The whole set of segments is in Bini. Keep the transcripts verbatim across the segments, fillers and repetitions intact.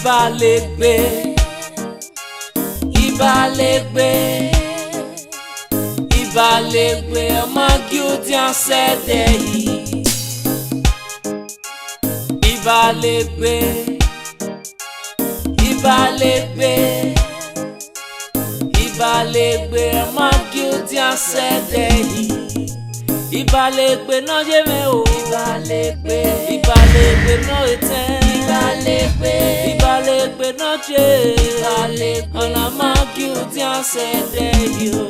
Ibalegbe, Ibalegbe, Ibalegbe, ọ ma gie udian sẹ ẹdẹ yi. Ibalegbe, Ibalegbe, Ibalegbe, ọ ma gie udian sẹ ẹdẹ yi. Ibalegbe ne ọ ye mwẹ o. Ibalegbe. Ibalegbe ne ọ etẹn. Ibalegbe. Ibalegbe ne ọ je. Ibalegbe. Ọna ma gie udian sẹ ẹdẹ yi o.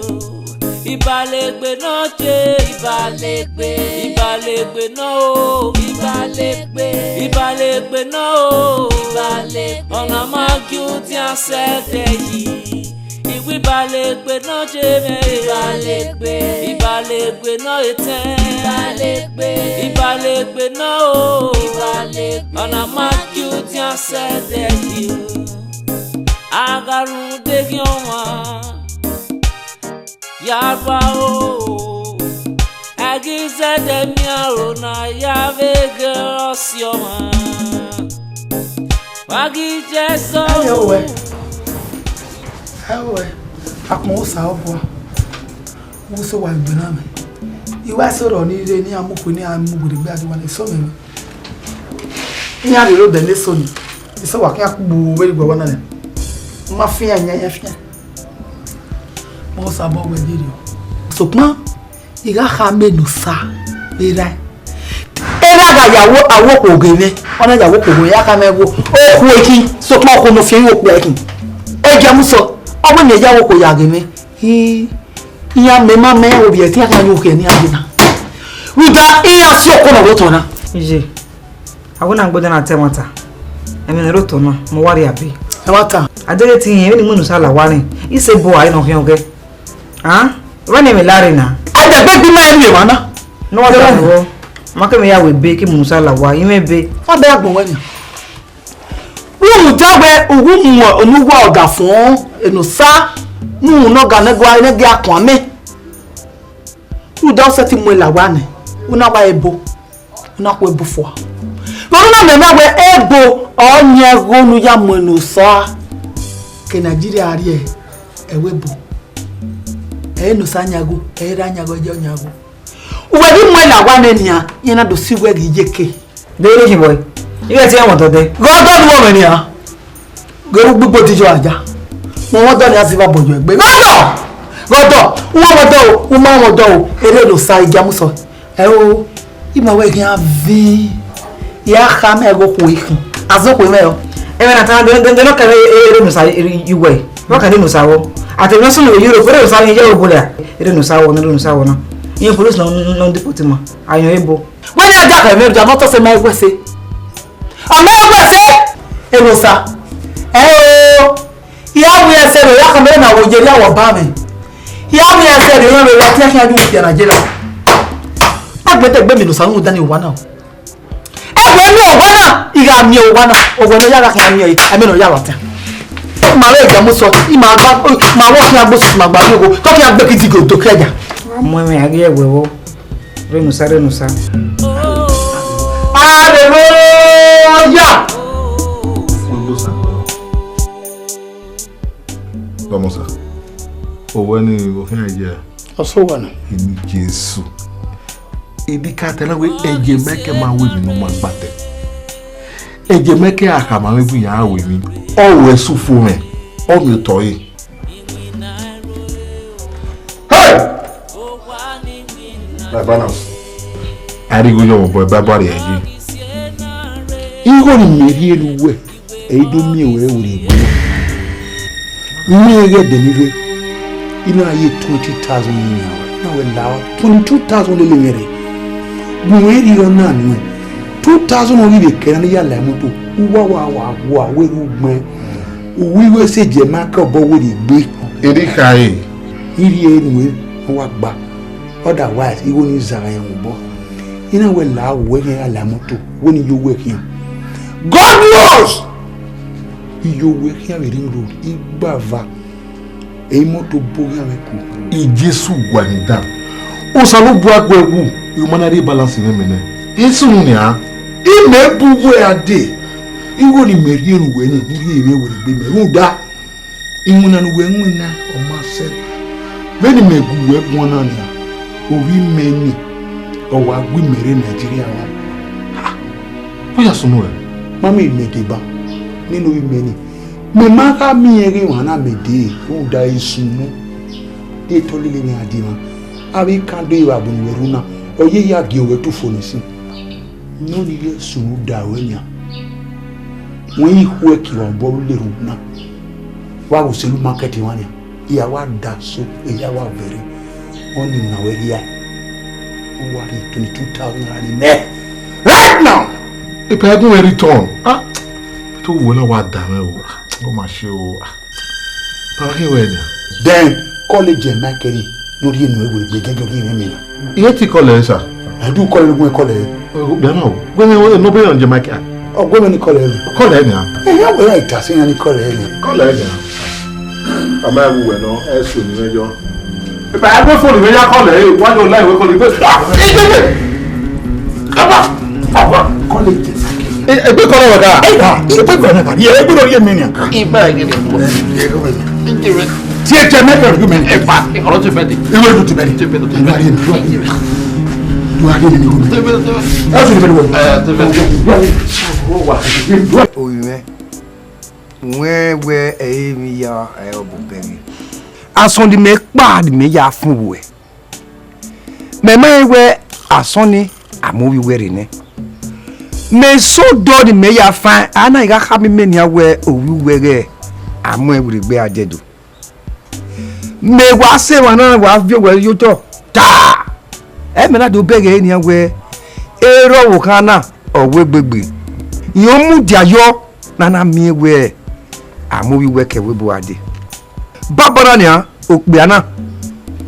Ibalegbe ne ọ je. Ibalegbe. Ibalegbe ne ọ o. Ibalegbe. Ibalegbe ne ọ o. Ibalegbe. Ọna ma gie udian sẹ ẹdẹ yi. Iwẹ Ibalegbe ne ọ je mwẹ. Ibalegbe. Ibalegbe ne ọ etẹn. Ibalegbe. Ibalegbe ne ọ o. Ibalegbe. Ọna ma gie udian sẹ ẹdẹ yi o. A gha rhunmwuda eghian ọmwa, ya rua o. A ghi zẹdẹ miẹn aro na ya vbe ghe ọsiọmwa. Wa ghi je sọ. Ẹyẹ wẹ, ẹwẹ, akpọn Osa ọbua, wo so wa egbe na mẹ. I wa so rọ ni rre ne iran mu kue, ne iran mu gberra egbe, a ghi wa na eso mẹ. Iran rhie odẹ ne eso ni, eso wa khian kugbu vbe igho wa na nẹ. U ma fian, iran ya fian. Mẹ Osa obọ wẹ vberriọ. Sokpan, I gha khama Enosa vbe erha ẹre. Erha gha ya wo, a wo okhuo ghe mwẹ, ọ na ya wo okhuo ghe mwẹ, ya khama ẹvbo, okhuo ekhin, sokpan okhuo ne ọ fian okhuo ekhin. Egiamusọ, ọ wẹ mẹ ya wo okhuo ya ghe mwẹ. I, iran mẹ ma mẹ ovbi ẹtin, a khian ya okhuo ne iran dee na. Rhunmwuda iran si okhuo nọ vbe otọ na. Iye, a wẹ ne a gbẹdẹ na ta ẹmwata, ẹmwẹ ne ọ rre otọ na, mẹ wa rhie abe. Ẹmwata. A deghẹ te irẹn, vbene I mu Enosa la owa rẹn, I sẹ ebo a, I nọ khian ọghẹ. A, vbene ẹmwẹ la rre na. Ẹdẹ gbe gbe ima ẹmwẹ emwa na. Ne ọ wa da vbọ, ma kẹ mwẹ ya wẹ ebe, ke mu Enosa la owa, I mwẹ ebe. Ọ bẹghe agbọn wẹ nian. Rhunmwuda wẹ u gu mu onuwa ọdafọn Enosa, ne u nọ ga ne gua ne gie akuan mẹ. Rhunmwuda u sẹtin mu ẹn la owa nẹ, u na wa ebo, u na khu ebo fua. Vbe ọ na mẹ na wẹ ebo ọ yan ẹghẹ unu ya mu Enosa ke Nigeria rrie ẹvbo ebo. Ẹ Enosa yan ẹghẹ, ẹ ra yan ẹghẹ, ọ yan ẹghẹ. Uwẹ ghi mu ẹn la owa nẹ nian, iran na do si uwẹ ghi ye ke. De ere hin vbọ? Ighẹ te iran mwẹ ọdọ dẹ. Ghe ọdọ ne u mwẹ nian. Ghe ru gbigbo di yọ aja. Mu ọmọ ọdọ nian si vbe abọ yọ egbe. Ghe ọdọ! Ghe ọdọ! U mwẹ ọmọ ọdọ o, u ma mwẹ ọmọ ọdọ o. Erha Enosa Egiamusọ. Ẹ o, ima wẹ khian vi. Ya khama ẹghẹ okhuo ikhin. Azọ okhuo mwẹ o. Ẹmwẹ na ta de de de nọ kẹrẹ Erha Enosa iwẹ. Wa kẹrẹ Enosa vbọ. A te nọ sunu vbe Europe, Erha Enosa vbe ye obo lẹ. Erha Enosa vbọ, Erha Enosa vbọ na. Iran police nọ nọ deport ima. Ayọn ebo. Wẹ ne a da khẹ mwẹ, da mọtọ sẹ ma wẹ sẹ. Ọ ma wẹ sẹ. Enosa. Ẹ o. I ya wẹ sẹ rẹ, ya khama na wo ye rria wọ ba mwẹ. I ya wẹ sẹ rẹ, iran vbe wa tian khian ju khian na ye ra. Agbẹdẹgbẹ mi Enosa rhunmwuda ne owa na o. Ẹwẹ miẹn owa na, I gha miẹn owa na, owa ne ọ ya gha khian miẹn ẹre, ẹmwẹ ne ọ ya lọta. Ma rẹ Egiamusọ, I ma gba, ma wọ khian gbe osusu ma gba rrie ogho, tọ khian gbe kiti go do kẹja. Mu ẹmwẹ a ghi ẹwẹ vbọ, Erha Enosa, Erha Enosa. Hallelujah! Vbọmọsa, owẹ ni okhian ye? Ọsẹ owa na. Eni Jesu. Eni ka tẹna wẹ, ẹyẹ Michael ma wẹ emwi ne u ma gba tẹ. Ẹyẹ Michael a khama mwẹ gu iran ru emwi. Ọ ru ẹse ufomwẹ, ọ miẹn otọ ẹre. Hey! My balance. A rhie igho yọ vbe obọ, Bible rhie ẹre. Igho ne imẹ rhie ne uwẹ, ẹ i do miẹn ruẹ werriegbe. Miẹn ghẹ ẹdẹ ni rre, I na ye twenty thousand ne I yan ruẹ, I na wẹ la twenty two thousand lele mwẹ rre. Gu mwẹ rhie ọna nuẹn, two thousand ọ ghi vbe kẹ na ne I ya la imoto, uwa wa wa wa werriẹ ugbẹn, uwu igho ẹse Michael obọ werriegbe. Erha khare. I rhie ẹre nuẹn, ọ wa gba. Otherwise, igho ni zagha rẹn mu obọ. I na wẹ la wẹ khian ya la imoto, wẹ ne I ye owẹ khian. God knows! I ye owẹ khian vbe ring road, I gba va. Imoto bo khian vbe ku. Jesu wa ni dan. Osanobua gu ẹwu, I ma na rhie balance mwẹ mẹ nẹ. I sunu nian. I mẹ bu uwu ẹre a dee. Igho ne imẹ rhie ne uwẹ na, u rhie mwẹ werriegbe mẹ rhunmwuda iwinna ne uwẹ winna, ọ ma sẹ. Vbene imẹ gu uwẹ guan na nian, ovbi mẹ ni, ọ wa gu imẹ rre Nigeria wa. Ha! Ọ ya sunu ẹre? Ma miẹn mẹ deba, nene ovbi mẹ ni. Mẹ ma gha miẹn ghe emwa na mẹ dee, rhunmwuda esu mẹ. Di etọ lele mwẹ a die emwa. Avbe ikan do evba bu ne uwẹ rre una, ọ ye ya gie uwẹ tufo nẹ sin. Nọ ni ye sunu da ruẹ nian. Wẹ i khuẹ ke wa obọ vbe le rhu na. Wa vbe selu market emwa nian. I ya wa da so, I ya wa vẹrẹ. Ọni na wẹ rhia. U wa rhie twenty-two thousand naira ne imẹ. Right now! Ipa ẹgun mwẹ return. Ah, to wo na wa da mwẹ o. Ah, ọ ma ṣe o. Ah. Baba kẹ wẹ na. Then, call Eje Michael ne ọ rhie enu ẹre werriegbe gẹgẹ ọ rhie mwẹ na. I he te call ẹre, sir. I do call ẹre, gu mwẹ call ẹre. Bia na o. Wẹ ne wẹ no be on Eje Michael. Ọ gu mwẹ ni call ẹre. Call ẹre na. Eh, ya wẹ ya ita se yan ni call ẹre. Call ẹre na. A ma wu wẹ nọ, ẹ so ni mwẹ yọ. Ba ẹ gbé phone mwẹ ya call ẹre, wa yọ line wẹ call ẹre. Ah, ẹ gbé, ẹ gbé. Baba, baba, call Eje Michael. Ẹ, ẹ gbé call ẹre, ọga. Ẹ gbà, ẹ gbé call ẹre, ọga. Ẹ gbé lọ yẹ mi ni. Iba gidi. Ẹ gbé. Tie Eje Michael, argument. Ẹ pa, ọ̀rọ̀ ti bẹ di. Iwe du ti bẹ di. Ti bẹ di. Iwe ari mi, iwe ari mi. Iwe ari mi, iwe ari mi. Ti bẹ di, ti bẹ di. Ẹ sọ ni bẹ di wọ. Ẹ, ti bẹ di. Iwe ari mi. Oyi mwẹ, wẹ wẹ ẹ i re emwi ya, ẹ, ọ bu bẹghe. Asọn ne imẹ kpa ne imẹ ya fun vbuẹ. Mẹ ma rẹn wẹ asọn ni a mu ovbi uwẹ rre nẹ. Mẹ sẹ odọ ne imẹ ya fan, a na gha khama imẹ nian wẹ ovbi uwẹ ghẹ a mu ẹn werriegbe a dẹ do. Mẹ wa sẹ emwa na wa viọ owẹ ye otọ ta. Ẹ mẹ na do bẹghe ẹre nian wẹ erha ọvbokhan na ọ wẹ egbegbe. Rẹn mudia yọ ne a na miẹn wẹ a mu ovbi uwẹ ke ẹvbo ebo a dee. Banbanna nian, okpia na,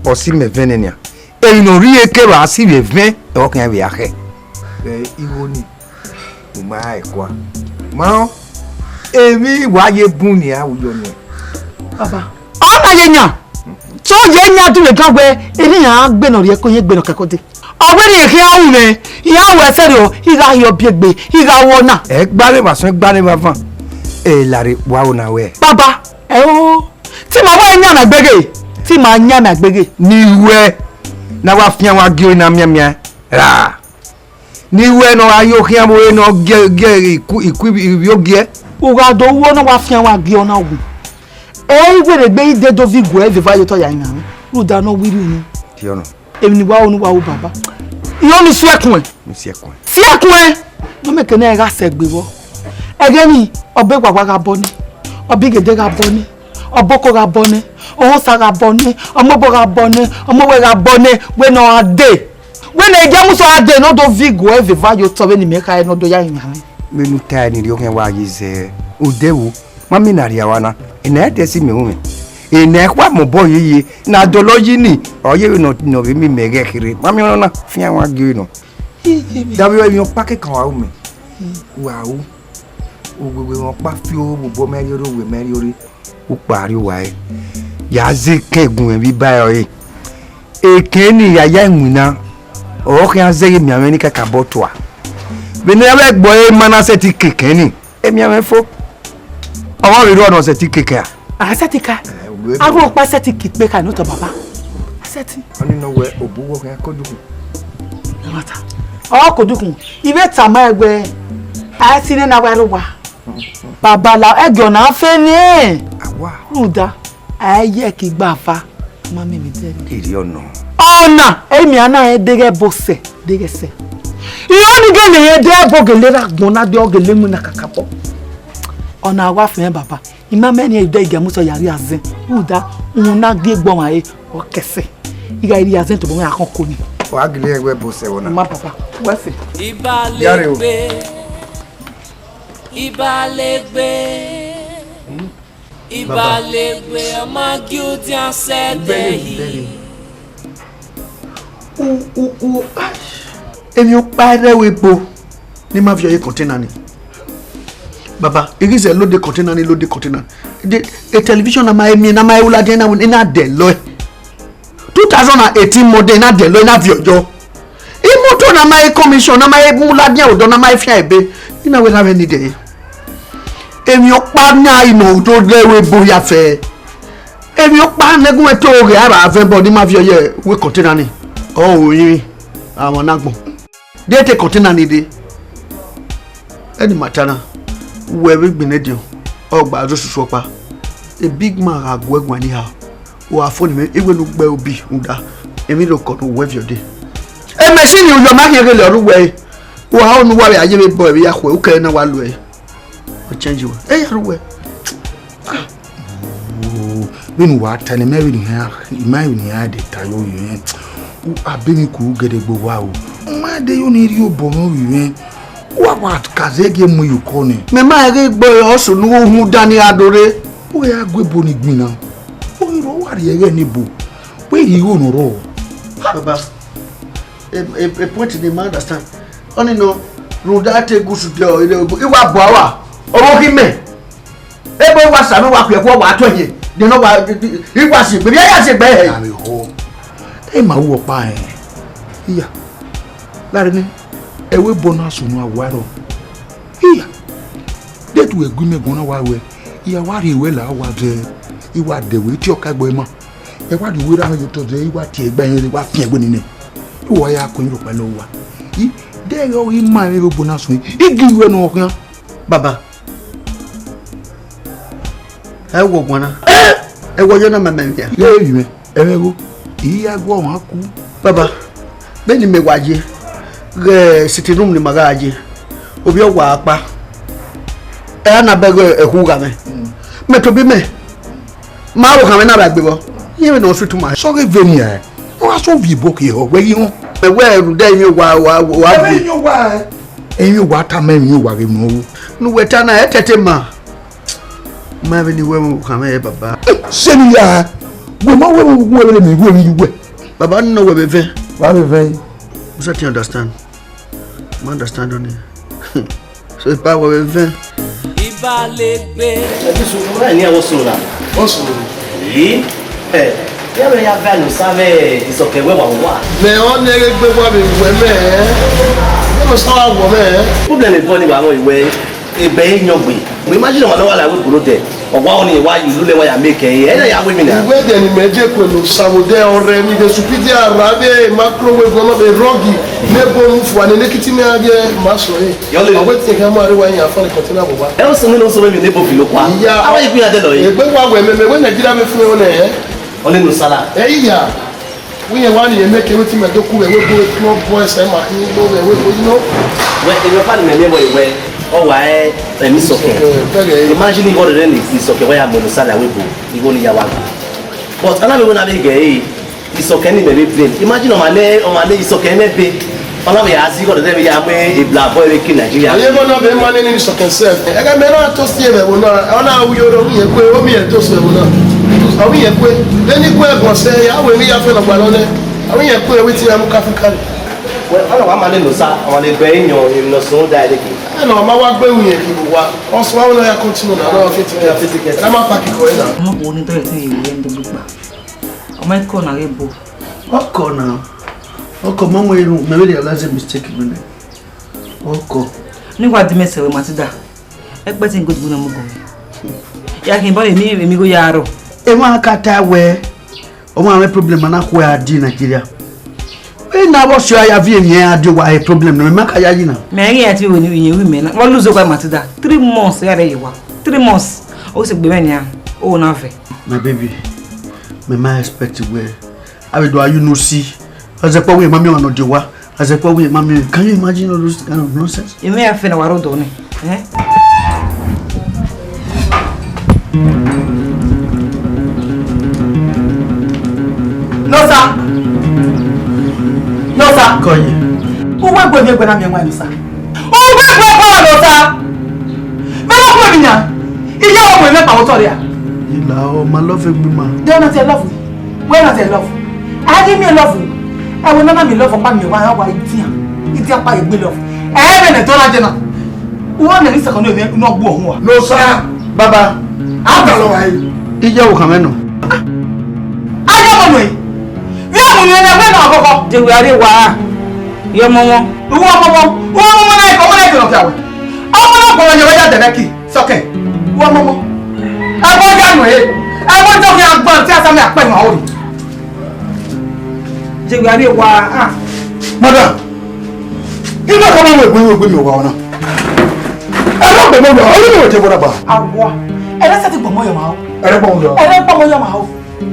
ọ si mẹ ẹvẹn nẹ nian. Emwi ne ọ rhie kevbe a si vbe ẹvẹn, ọ khian vbe a khẹ. Vbe igho ni, u ma ra ẹkua. Ma rẹn, emwi wa ye bun nian, u yọ nẹ. Baba, ọ ma ye yan. Te ọ ye yan dure gan wẹ, erha iran gbe ne ọ rhie ẹko, iran gbe ne ọ kẹko dee. Ọ wẹ ne iran khian ru mwẹ, iran ru ẹsẹ rriọ, I gha hiẹ ọbiegbe, I gha ru ọna. Ẹ gba rre vbe asọn, ẹ gba rre vbe avan. Ẹ lare wa ro na wẹ. Baba, ẹ o, te ima wa yan mwẹ agbeghe, te ima yan mwẹ agbeghe. Ne I ruẹ, ne a wa fian wa gie ori na mianmian ra. Ne I ruẹ ne ọ gha yo khian vbe ore ne ọ gie, gie iku, iku ivbi ogiẹ. U gha do ru ọna wa fian wa gie ọna wu. Ẹ i werriegbe i de do viọ iguẹ vbe eva ye otọ ya iran mwẹ. Rhunmwuda ne ọ wiri unu. Tiọnọ. Emwi ne wa ru ne wa ru baba. Irẹn ni suẹkuẹn. Mi siẹkuẹn. Siẹkuẹn. Ne ọ mẹ ke ne ẹ gha sẹ egbe vbọ. Ẹghẹ ni, ọba egwagwa gha bọ nẹ, ọba igede gha bọ nẹ, ọba oko gha bọ nẹ, ọhọnsa gha bọ nẹ, ọmọ obọ gha bọ nẹ, ọmọ owẹ gha bọ nẹ, wẹ ne ọ gha dee. Wẹ ne James gha dee ne ọ do viọ iguẹ vbe eva ye otọ vbene imẹ kha ẹre ne ọ do ya iran mwẹ. Vbene u ta ẹre ni rhiọkhian wa ye zẹ odẹ vbo. Ma miẹn ne a rhie owa na, ena ẹdẹ si mẹ ru mwẹ. Ena ẹkhua mobọ yeye, ne a dọlọ yi ni, ọ ye vbene ọ vbe miẹn imẹ ghẹ kherhe. Ma miẹn ọnọna, fian wa gie nọ. Davbe emwi ọkpa kekan wa ru mẹ. Wa ru. Uwegbe emwi ọkpa fi ovbi obọ mẹ rriọrre, uwẹ mẹ rriọrre. Ukpa rrie uwa ẹre. Ya zẹ ekẹn gun mwẹ vbe iba ẹre ọre. Ekẹn ni ya ya iwinna, ọ khian zẹghe mianmwẹ ni kakabọ tua. Vbene a vbe gbe ọre ma na sẹtin ke ekẹn ni. Emianmwẹ fo. Ọmọ vbe rhuọ ne ọ sẹtin keke a? A sẹtin ka. Arhuọkpa sẹtin ke ikpe ka ne otọ baba. A sẹtin. Ọni nọ wẹ obuwọ khian kodukhun. Ẹ ma ta. Ọ kodukhun. I vbe tama ẹn wẹ, a si nẹ na wa rre owa. Babala, ẹgiọ na fe nẹ. Awa. Rhunmwuda, a ye ẹki gba ava. Ma miẹn emwi dẹrriọ. Erriọ nọ. Ọna, emian na rẹn deghẹ ẹbọ sẹ, deghẹ sẹ. Irẹn ni gele rẹn de ẹbọ gele rre agbọn na de ọ gele winna kakabọ. Ọna wa fian baba. I ma mẹ ne I de igiamusa ya rrie azẹn. Rhunmwuda, uhunmwu ne a gie egbe ọmwa re, ọ kẹsẹ. I gha rrie azẹn tobọ mwẹ a khọn ko ni. Wa gele rẹn wẹ ẹbọ sẹ vbọ na. Ma baba, wẹ sẹ. Yare o. Ibalegbe, Ibalegbe. Ibalegbe, ọ ma gie udian sẹ ẹdẹ yi. U, u, u, ah. Emwi ọkpa rre ẹvbo ebo ne ima viọ ye container ni. Baba, I ghi zẹ load container ni, load container. The, a television na ma miẹn, na ma ru ladian na, na dẹlọe. Two thousand and eighteen model na dẹlọe na viọ yọ. Imoto na ma re commission, na ma re mu ladian odọ, na ma re fian ebe. I na wẹ na vbe need ẹre. Emwi ọkpa na i nọ do rre ẹvbo ebo ya fẹ. Emwi ọkpa ne gu mwẹ to ghe a ra vẹ ẹbọ ne ima viọ ye uwu kọntena ni. Ọ rinmwi, a mwa na agbọn. De te kọntena ni dee. Ẹni ma ta na, uwẹ vbe gbinna ediọn, ọ gba zẹ osusu ọkpa. A big man gha gu ẹguae ni ha. Wa fo ni mwẹ, iwẹ ne u gbe obi rhunmwuda emwi rhọkọ ne uwẹ viọ dee. Emachine uyọ ma khian ghele ọre uwẹ re. Wa ho ne uwa vbe a ye vbe bọ ẹvbe ya khuẹ, u kẹre na wa luẹ. Ọ change wẹ. E ya ru wẹ. Vbene uwa ta nẹ, mẹ vbene iran, ima vbene iran de ta ye oyo rẹn. Abe emwi kuru gẹdẹgbe owa o. Ma de yo ne I rhie obọ mwẹ oyo rẹn. Uwa wa ka zẹ gie mu ye ukọ nẹ. Mẹ ma ghe gbe ọsẹ ne u hu dan ni gha do rre. U ghi ra gu ebo ni gbinna. U ghi rre, u wa rhie ẹghẹ ne ebo. Wẹ ghi igho ne ọ rrọọ. Baba, a, a, a point ni ma understand. Ọni nọ, rhunmwuda te gusu de ọ, ire ogo, I wa bua wa. Ọvbokhan mẹ. Ebo wa sa nọ, wa khuẹ khuẹ, wa tuẹ ye. De nọ wa, I wa si egbe, I ya si egbe hẹ. Ame ho. E ma ru ọkpa rẹn. Iya. Lare nẹ, ẹvbo ebo na sunu a wa rrọọ. Iya. De tu ẹgu mẹ guan na wa ruẹ. I ya wa rhie ruẹ la, wa zẹ, I wa dẹ wẹ, I tie ọka ẹgbẹ ma. Ẹ wa rhie uwu erha mwẹ ye otọ zẹ, I wa tie ẹgbẹ ẹre, I wa fian ẹgbẹ nene. I wa ya kue rhọkpa ne uwa. I, de ẹghẹ ọ ghi ma emwi vbe ebo na sunu, I gi ruẹ ne ọ khian. Baba, ẹ wọ guan na. Ẹ wọ yọ na ma mẹ via. Ye emwi mwẹ. Ẹmwẹ gho, I ya gu ọmwa ku. Baba, vbene imẹ wa ye, ghe sitting room ne ima gha ye, ovbi ọwa kpa, ẹ na bẹghe ẹkhu gha mwẹ. Mẹ tobọ imẹ, ma aro khan mwẹ na vbe gbe vbọ, iran vbe nọ hospital ma. Sọghe vbenian, ọ gha sẹ ovbi ebo ke họ wẹ ghi họn. Mẹ wẹ rhunmwuda emwi owa, wa, wa, wa. Emwi owa, emwi owa tama emwi owa ghe mu. Ne uwẹ ta na, ẹ tẹte ma. Ma vbe ni wẹ vbe okhan mwẹ, baba. Sẹ ne I ya, wẹ ma wẹ vbe uwu ẹvbo ne I ru emwi ye uwẹ. Baba, nọ wẹ vbe vẹ. Wa vbe vẹ. U sa ti understand. Ma understand ọni. So ipa wẹ vbe vẹ. Iba legbe. Ẹ ti sunu, ẹ ni ẹvbo sunu na. Ọ sunu. Yi, ẹ, ya vbe ya vẹ anu sa vbe isọkẹ wẹ wa wa. Mẹ ọ nẹghe gbe wa vbe wẹ mẹ. Ẹ mọ sa wa wọ mẹ. Problem bọ ni wa mọ iwẹ. Egbe i yọn gbe. Mo imagine ọmwa ne ọ wa la ẹvbo ebo dẹ, ọ wa ọnii wa ye ulu ne wa ya make ẹre, ẹ na ya wẹ emwi na. Uwẹ dẹ ne imẹ je kue ne Osa vbe odẹ ọrrẹ, mi vbe supidi a ra vbe microwave ọnọ vbe rọghi, ne ebo mu fua ne nekiti mẹ a ghiẹ ma sọ ẹre. Yọle. Ọ wẹ tiẹn khian ma rre wa yan fan container vbe owa. Ẹ o sẹ ne o sọ vbe emwi ne ebo fi lo kua. Iya. Awa igbin adẹ lọ re. Egbe wa wẹ mẹ, mẹ wẹ Nigeria vbe fun ẹre nẹ. Ọ nene Osa la. Ẹ iya. Wẹ irẹn wa ni make wetin mẹ do ku vbe ẹvbo ebo, club boys, ẹ ma khin igho vbe ẹvbo ebo, you know. Wẹ, emwi ọkpa ne imẹ miẹn vbe wẹ, ọ wa ẹ, emwi isọkẹ. Ẹ, bẹghe. Imagine igho rre ni isọkẹ wa ya mu ne Osa la ẹvbo ebo, igho ni ya wa gbe. But ana vbe wẹ na vbe ghe ẹre, isọkẹ ni mẹ vbe blame. Imagine ọmwa ne, ọmwa ne isọkẹ nẹ be. Ọ na vbe ya zẹ igho rre vbe ya mu ebla bọ vbe ke Nigeria. Aye, mọ na vbe ma nene isọkẹ sef. Ẹghẹ mẹ na toast ẹvbo na, ọ na ru yoro, ọ miẹn kue, ọ miẹn toast ẹvbo na. Ọ miẹn kue. Vbene I kue ẹguọn sẹ, ya wẹ emwi ya fẹnẹ ọgba nọ nẹ. Ọ miẹn kue, wetin ya mu ka fi kare. Well, ọ na wa ma nene Osa, ọ ma ne gbe iyọn, emwi ne ọ sunu da ẹre ke. Ẹ na, ọ ma wa gbe ru yẹn ke vbe owa. Ọ sẹ wa wẹ ne ọ ya continue na, ọ na fit ticket. Ọ na ma pack ikọ ẹre na. Ọmọ kò ní dọ́yẹ̀ tí yìí wúlẹ̀ ń dọ́gbọ́n gbà. Ọmọ ikọ̀ náà rẹ̀ bò. Ọkọ na, ọkọ ma mu erhunmwu, mẹ vbe realize mistake mwẹ nẹ. Ọkọ. Ne wa di mẹ sẹ wẹ Matilda. Ẹkpẹtin gold gun na mu gọ. Ya khin bọ emwi, emwi gho ya rọ. Emwa ka ta wẹ, ọmwa mwẹ problem a na khuẹ a di Nigeria. Ena vbọ sẹ a ya viọ emwi ẹre a di owa, problem nọ, mẹ ma ka yayi na. Mẹ ghi ya ti wẹ ni yen ru mẹ na. Wọ lose owa Matilda. Three months ya rẹ ye wa. Three months. O se gbe mẹ nia. O na vẹ. My baby, mẹ ma expect wẹ a vbe do a unu si. Azẹkpa wẹ ma miẹn ọmwa ne ọ di owa. Azẹkpa wẹ ma miẹn. Can you imagine all those kind of nonsense? Emwi ya fẹnẹ wa rre odọ nẹ. Eh? Nosa! Nosa! Kọ ye. Uwẹ gbe mi egbe na miẹn wa Nosa. Uwẹ gbe bọ Nosa! Mẹ ma khuẹ mi yan. Iye ọmọ ẹmẹ kpao tọ rẹ a. Ila ọ ma love egbe ma. De ọna te love. Wẹ na te love. A ghi miẹn love. Ẹwẹ nana mi love ọkpa miẹn wa, wa idian. Idian kpa egbe love. Ẹ vbe nẹ dọna je na. Uwa mẹ ni second ne ọ gbu ọhun wa. Nosa, baba, a ta lọ wa yi. Iye wo khan mẹ nọ. A ya mọ nọ yi. Vbe ọmọ ni ẹnẹ wẹ na ọkọkọ. De wẹ a rre wa. Yọ ọmọ wọn. Uwa ọmọ wọn. Uwa ọmọ wọn na ikọ wọn na ikọ nọ kẹ awẹ. Ọmọ na gbọmọ yẹ wẹ ya dẹrẹ ki. Sọkẹ. Wa mama. Ẹ bọ ya nọ e. Ẹ bọ jọ khian gba te asa mẹ akpẹ yan ori. Je gba ri wa, ah. Madam, ima ka ma wẹ egbe, wẹ egbe mi wa ọna. Ẹ na gbẹmọ wẹ, ọ ni wẹ je bọdagba. Awa, ẹ rẹ sẹtin gbọmọ yọ ma o. Ẹ rẹ gbọmọ yọ. Ẹ rẹ gbọmọ yọ ma o.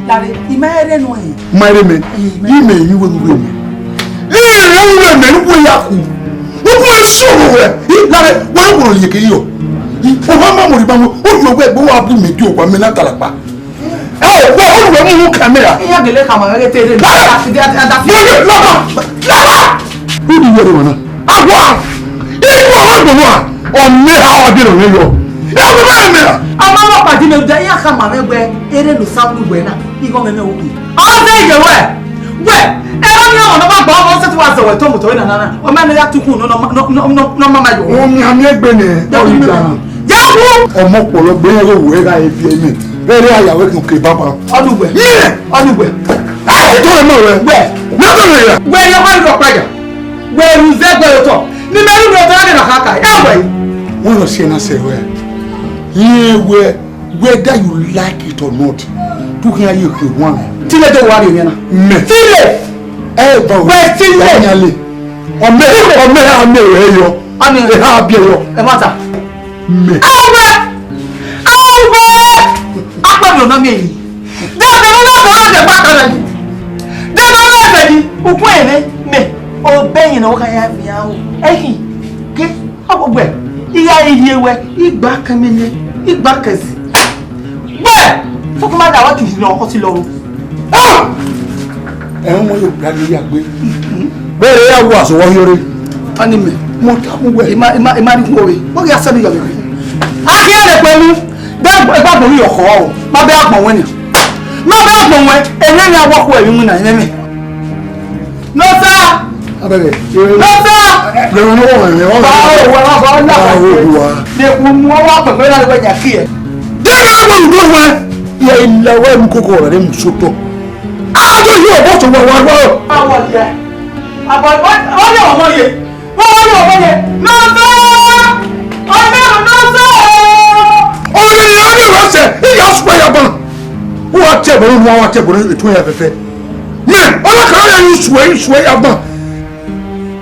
Lare, ima ẹre nọ ẹ. Ma ẹre mẹ, ima. Yi mẹ, yi wẹ nuwẹ mẹ. Ẹ, ẹ wẹ mẹ, nuwẹ ya ku. Nuwẹ sọrọ wẹ. I lare, wẹ nuwẹ ye ke yọ. I, o ma ma mo ri ba mo, o yọ wẹ gbe wa bu mẹ di owa mẹ na talakpa. Ẹ o, wẹ o wẹ mu kamera. Iya gele ka ma ghe te re. Laba! Ada, ada, ada. Laba! Laba! Who do you want? Awa! Iye wa wa gbọmọ a. Ọ mẹ ha wa bi rẹ yọ. Ẹ wo mẹ mẹ. Ama wa padi me da ya ka ma me gbe ere lo sa lu gbe na. Igho mẹ mẹ wo bi. Ọ ze ye wẹ. Wẹ, ẹ wa ni ọmọ na ba gba ọmọ se ti wa zẹ wẹ to moto na na na. Ọ ma ne ya tukun no no no no no ma ma yo. Omi ami egbe nẹ, ọ ri da. Ya wu. Ọmọ ọpọlọ gbe yẹn ghe wẹ gha ebi ẹmẹ. Vbẹrẹ a ya wẹ khin oke baba. Ọdugbe. Yẹ! Ọdugbe. Ẹ ti tọrọ mọ wẹ. Wẹ. Mẹ tọrọ ya. Wẹ yẹ wa rọ kpaja. Wẹ ru zẹ gbe otọ. Ni mẹ ru otọ na kha ka. Ya wẹ. Wọ́n lọ sí ẹ náà sẹ wẹ. Yẹn wẹ, whether you like it or not, tó kí ayé òkè wọn. Tílé tó wà rí ẹ̀yẹn náà. Mẹ. Tílé. Ẹ bá wẹ. Wẹ tílé. Wọ́n yàn lè. Ọmọ ẹ, ọmọ ẹ, ọmọ ẹ yọ. Ọmọ ẹ. Ẹ ha bí ẹ yọ. Ẹ má ta. Mẹ. Ẹ wẹ. Ẹ wẹ. Akpẹ́ mi ò ná mi èyí. Dẹ́gbẹ̀ẹ́ ló lọ́kọ̀ọ́ láti ẹ̀fọ́ àkàrà ni. Dẹ́gbẹ̀ẹ́ ló lọ́kọ̀ọ́ ni. Òkú ẹ̀ rẹ mẹ. Ọbẹ̀ yẹn náà wọ́n ká yá mi àwọn. Ẹ̀hìn. Ké. Ọgbẹ. Iya iye wẹ. Igba kẹmẹnẹ. Igba kẹsì. Gbẹ. Fọkàn má dà wá kìí lọ. Ọ ti lọ o. Ah! Ẹ̀wọ̀n ọmọ yóò gbá ní yàgbé. Bẹ́ẹ̀ yà wọ àsọwọ́ yọrí. Tani mẹ. Mo ta mu wẹ̀. Ima, ima, ima ni kun owe. Mo kì í asẹ́nu yọ̀bẹ̀. A kì í ẹ̀rẹ̀ pẹ̀lú. Bẹ́ẹ̀ gbọ́ mi ọkọ̀ o. Má bẹ́ẹ̀ àgbọ̀n wẹ̀ ni. Má bẹ́ẹ̀ àgbọ̀n wẹ̀. Ẹ̀rẹ́ ni awọ́kọ̀ ẹ̀rí mu nà ẹ̀rẹ́ mi. Nọ́sà. Abẹ́rẹ́. Nọ́sà. Lẹ́nu náà wọ̀ ẹ̀rẹ́ wọ́n. Báwo wà wá bá ọ́nà wà. Báwo wà. Lè kú mu ọwọ́ pẹ̀lú ẹ̀rọ ẹ̀rọ ẹ̀yà kí ẹ. Dẹ́gbẹ́ wọn lù dọ́wọ́ ẹ. Yẹ ilẹ̀ wẹ́ mu kókó rẹ̀ mu sótọ̀. Ado yóò bọ́ tó wà wá wá. Àwọn ìyá. Àbọ̀ wọ́n yẹ ọmọ yẹ. Wọ́n wọ́n yẹ ọmọ yẹ. Nọ́sà. Ọ̀nà nọ́sà. Ọ̀nà ni ọ̀nà ìwọ̀sẹ̀. Ìyá sùpẹ̀ yà bọ̀n. Wọ́n wá tẹ̀ bọ̀n, wọ́n wá tẹ̀ bọ̀n ètò ẹ̀yà fẹ́fẹ́. Mẹ, ọlọ́kàrá yà ni sùwẹ̀, sùwẹ̀ yà bọ̀n.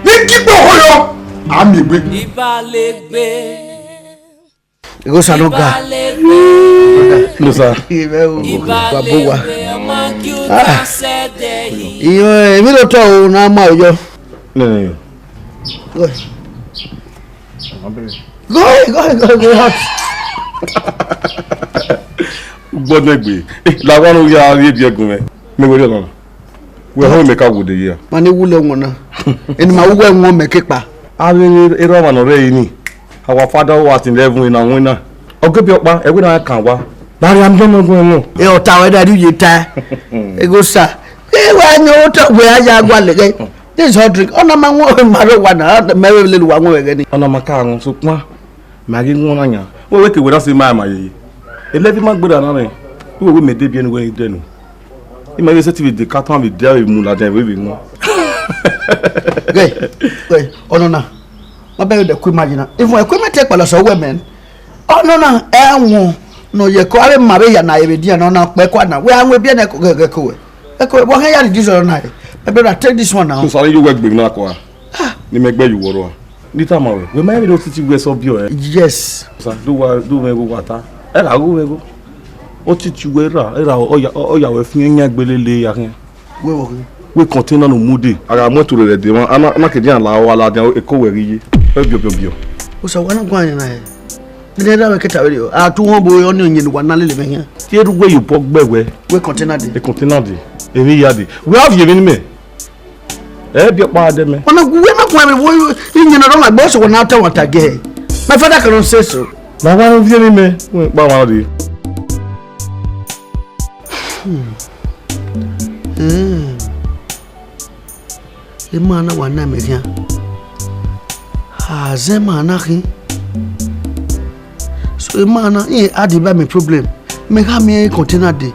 Ní kíkpọ̀ ọ̀họ́ yọ, àmì ìgbé. Ìbálẹ̀gbẹ́. Ego sa no ga. Ìbálẹ̀gbẹ́. No, sir. Ìbẹ̀wò. Ìbálẹ̀gbẹ́. Bàbá wa. Ọmọ kí o ta sẹ́dẹ̀ yìí. Ìyẹn, èmi ló tọ́ o, náà máa yọ. No, no, no. Go ahead. Go ahead, go ahead, go ahead, go ahead. Gbọdọ gbe. Eh, la wa no ya ye bi ẹgun mẹ. Me were ọna. Wẹ họn mẹ ka wo de ya. Ma ne wule wọn na. Eni ma wẹ wọn mẹ ke kpa. Avbe erha ọmwa ne ọ rre ẹre ni. Our father was in heaven in awẹn na. Ọ ghe biẹ ọkpa, ẹvbo na kan wa. Lare a miẹn ọmọ gun ẹmwẹ. E ọta wẹ da ri uye ta. Ego sa. E wa yan otọ wẹ a ya gua lẹghẹ. This hot drink. Ọna ma wọn ma rre wa na, mẹ vbe lele wa wọn ẹghẹ ni. Ọna ma ka wọn sokpan. Mẹ a ghi wọn na yan. Wẹ wẹ ke wẹ da se ma ma yeye. Elevi ma gbera na rẹ. Wẹ wẹ mẹ de biẹ ni wẹ de nu. Ima vbe sẹtin vbe de carton vbe dia vbe mu ladian vbe vbe wọn. Ghe, ghe, ọnọna. Ma bẹghe de ku ima yi na. Even equipment ekpalọ sẹ wẹ mẹ. Ọnọna ẹwọn nọ ye ko ave ma vbe ya na eve dia nọ na kpẹ kua na. Wẹ a wọn ebiẹ nẹ ko ghe ko wẹ. Eko wẹ hẹ ya reduce ọnọna. My brother, take this one now. So sorry you work big na ko. Ah. Ni mẹ gbe you wọrọ. Ni tama wẹ. Wẹ ma vbe no titi wẹ sọ biọ ẹ. Yes. Sa do wa do mẹ wa ta. Ẹ la go wẹ go. Otiti wẹ ra, ra ọya ọya wẹ fian yan gbelele ya khian. Wẹ wọ khian. Wẹ container no mude. A gha mu ẹtu rẹ dẹ mwa, a na a na ke dian la wa la dian eko wẹ ghi ye. Wẹ biọ biọ biọ. Osa wa na guan na ẹ. Nene da wẹ keta wẹ dio. A tu wọn bo ọni onyẹn wa na lele mẹ khian. Tie ru wẹ yo bọ gbẹ wẹ. Wẹ container de. E container de. Emwi ya de. Wẹ a viẹ emwi ni mẹ. Ẹ biẹ ọkpa dẹ mẹ. Ọna gu wẹ ma guan mẹ wo iyẹn na rọ ma gbẹ ọsẹ wọ na ta wọn ta gẹ. My father cannot say so. Ma wa no viẹ emwi mẹ. Wẹ kpa wa de. Hmm. Hmm. Ima na wa na mẹ khian. Ha zẹ ima na khin. So ima na, i add ba my problem. Mẹ gha miẹn container de.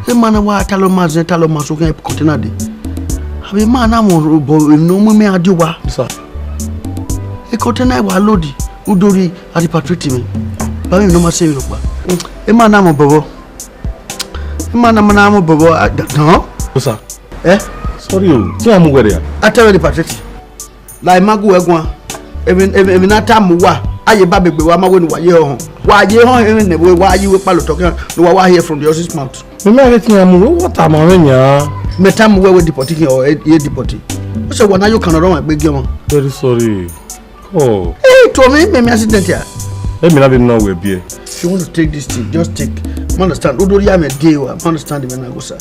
Ima na wa talọ ma zẹ, talọ ma so khian container de. Abi ima na mọ obọ emwi ne ọ mu imẹ a die owa. Sir. E container wa load, u do rhie a repatriate mẹ. Ba mwẹ emwi ne ọ ma sẹ vbe rhọkpa. Ima na mu bọbọ. Ima na ma na mu bọbọ, a, dọn. Sir. Eh? Sorry o, te iran mu wẹ rria? A tell you the pathetic. La ima gu wẹ guan. Emwi, emwi, emwi ne a tama uwa, a ye ba begbe wa ma wẹ ne uwa ye họn. Wa ye họn emwi ne wa ye iwe kpalọ otọ khian, ne uwa wa hear from the horse's mouth. Mẹ ma rẹn te iran mu, what am I yan? Mẹ tama uwẹ wẹ deport khian or e, e deport. Ọ sẹ wa na yo kan ne ọ rre ọmwa egbe gie ọmwa. Very sorry. Oh. Hey, to me, me, me accident here. Emi na de nọ wẹ biẹ. If you want to take this thing, just take. Ma understand. Udo ya me dey wa. Ma understand me na go, sir.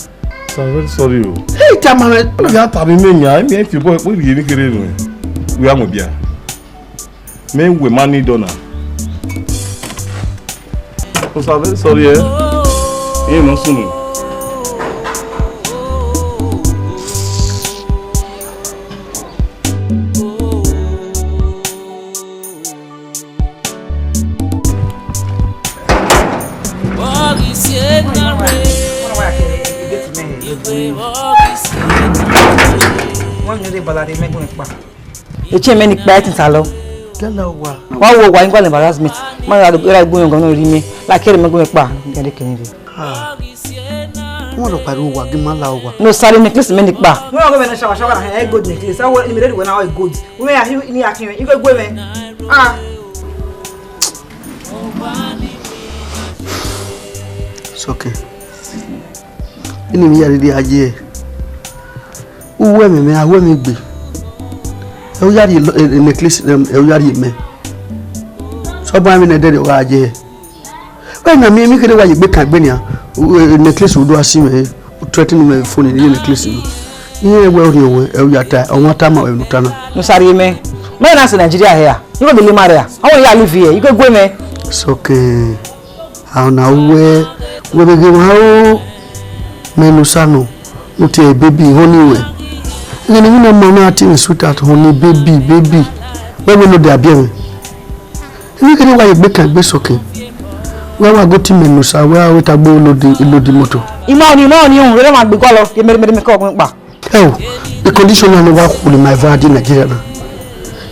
Sir, very sorry o. Hey, tama me. Ọlọgha, tama me yan, emi e fi bọ, we ye ni kere nu. We are mo bia. Me we ma need una. Oh, sir, very sorry, eh. Iran no sunu. Echie mẹ ni kpa ẹtin salọ. Gala owa. Wa wo owa, igua embarrassment. Ma ra ra gbe mwẹ gan nọ ri mẹ. La kere mẹ gbe mwẹ kpa. Gẹdẹ kere. Ah. Wọ́n lọ pariwo wa gí má la owa. No, sorry, necklace mẹ ni kpa. Wọ́n lọ gbe mẹ na shawa shawa na hẹ gold necklace. Awo ni mi ready wẹ na gold. Wọ́n ya hi ni akin. Igwe gwe mẹ. Ah. It's okay. Ini mi ya riri aye. Uwu ẹmwẹ mwẹ, aho mwẹ gbe. Ẹ u ya rhie lo-, e, e necklace, em, ẹ u ya rhie mẹ. Sọbua mwẹ ne ẹdẹrriọ gha ye. Wẹ na miẹn emwi kherhe wa ye egbe kan egbe nian, u, e, necklace u do a si mwẹ, u threaten mwẹ phone ye necklace nọ. Iran wẹ orhiọn wẹ, ẹ u ya ta, ọmwa tama wẹ ne u ta na. Musa rhie mẹ. Mẹ na sẹ Nigeria hẹ a? Igho de le ma rẹ a? Ọmwa ya live here, igho gue mẹ. It's okay. A na wẹ, wẹ vbe ghe mwa ro, mẹ ne Osa nọ, u tie baby, honey wẹ. Ighẹ ne emwi ne ọ ma na tie mwẹ sweetheart, honey, baby, baby. Wẹ vbe nọ dia biẹ mwẹ. Emwi kherhe wa ye egbe kan egbe sọkẹn. Wẹ wa go tie mẹ ne Osa, wẹ a wẹ ta gbe lodi, lodi moto. Ima ọni, ima ọni, rere ma gbe gualọ, ye mere, mere, mere, kọ ọgbọn kpa. Ẹo, the condition na ne wa khuli ma eva di Nigeria na.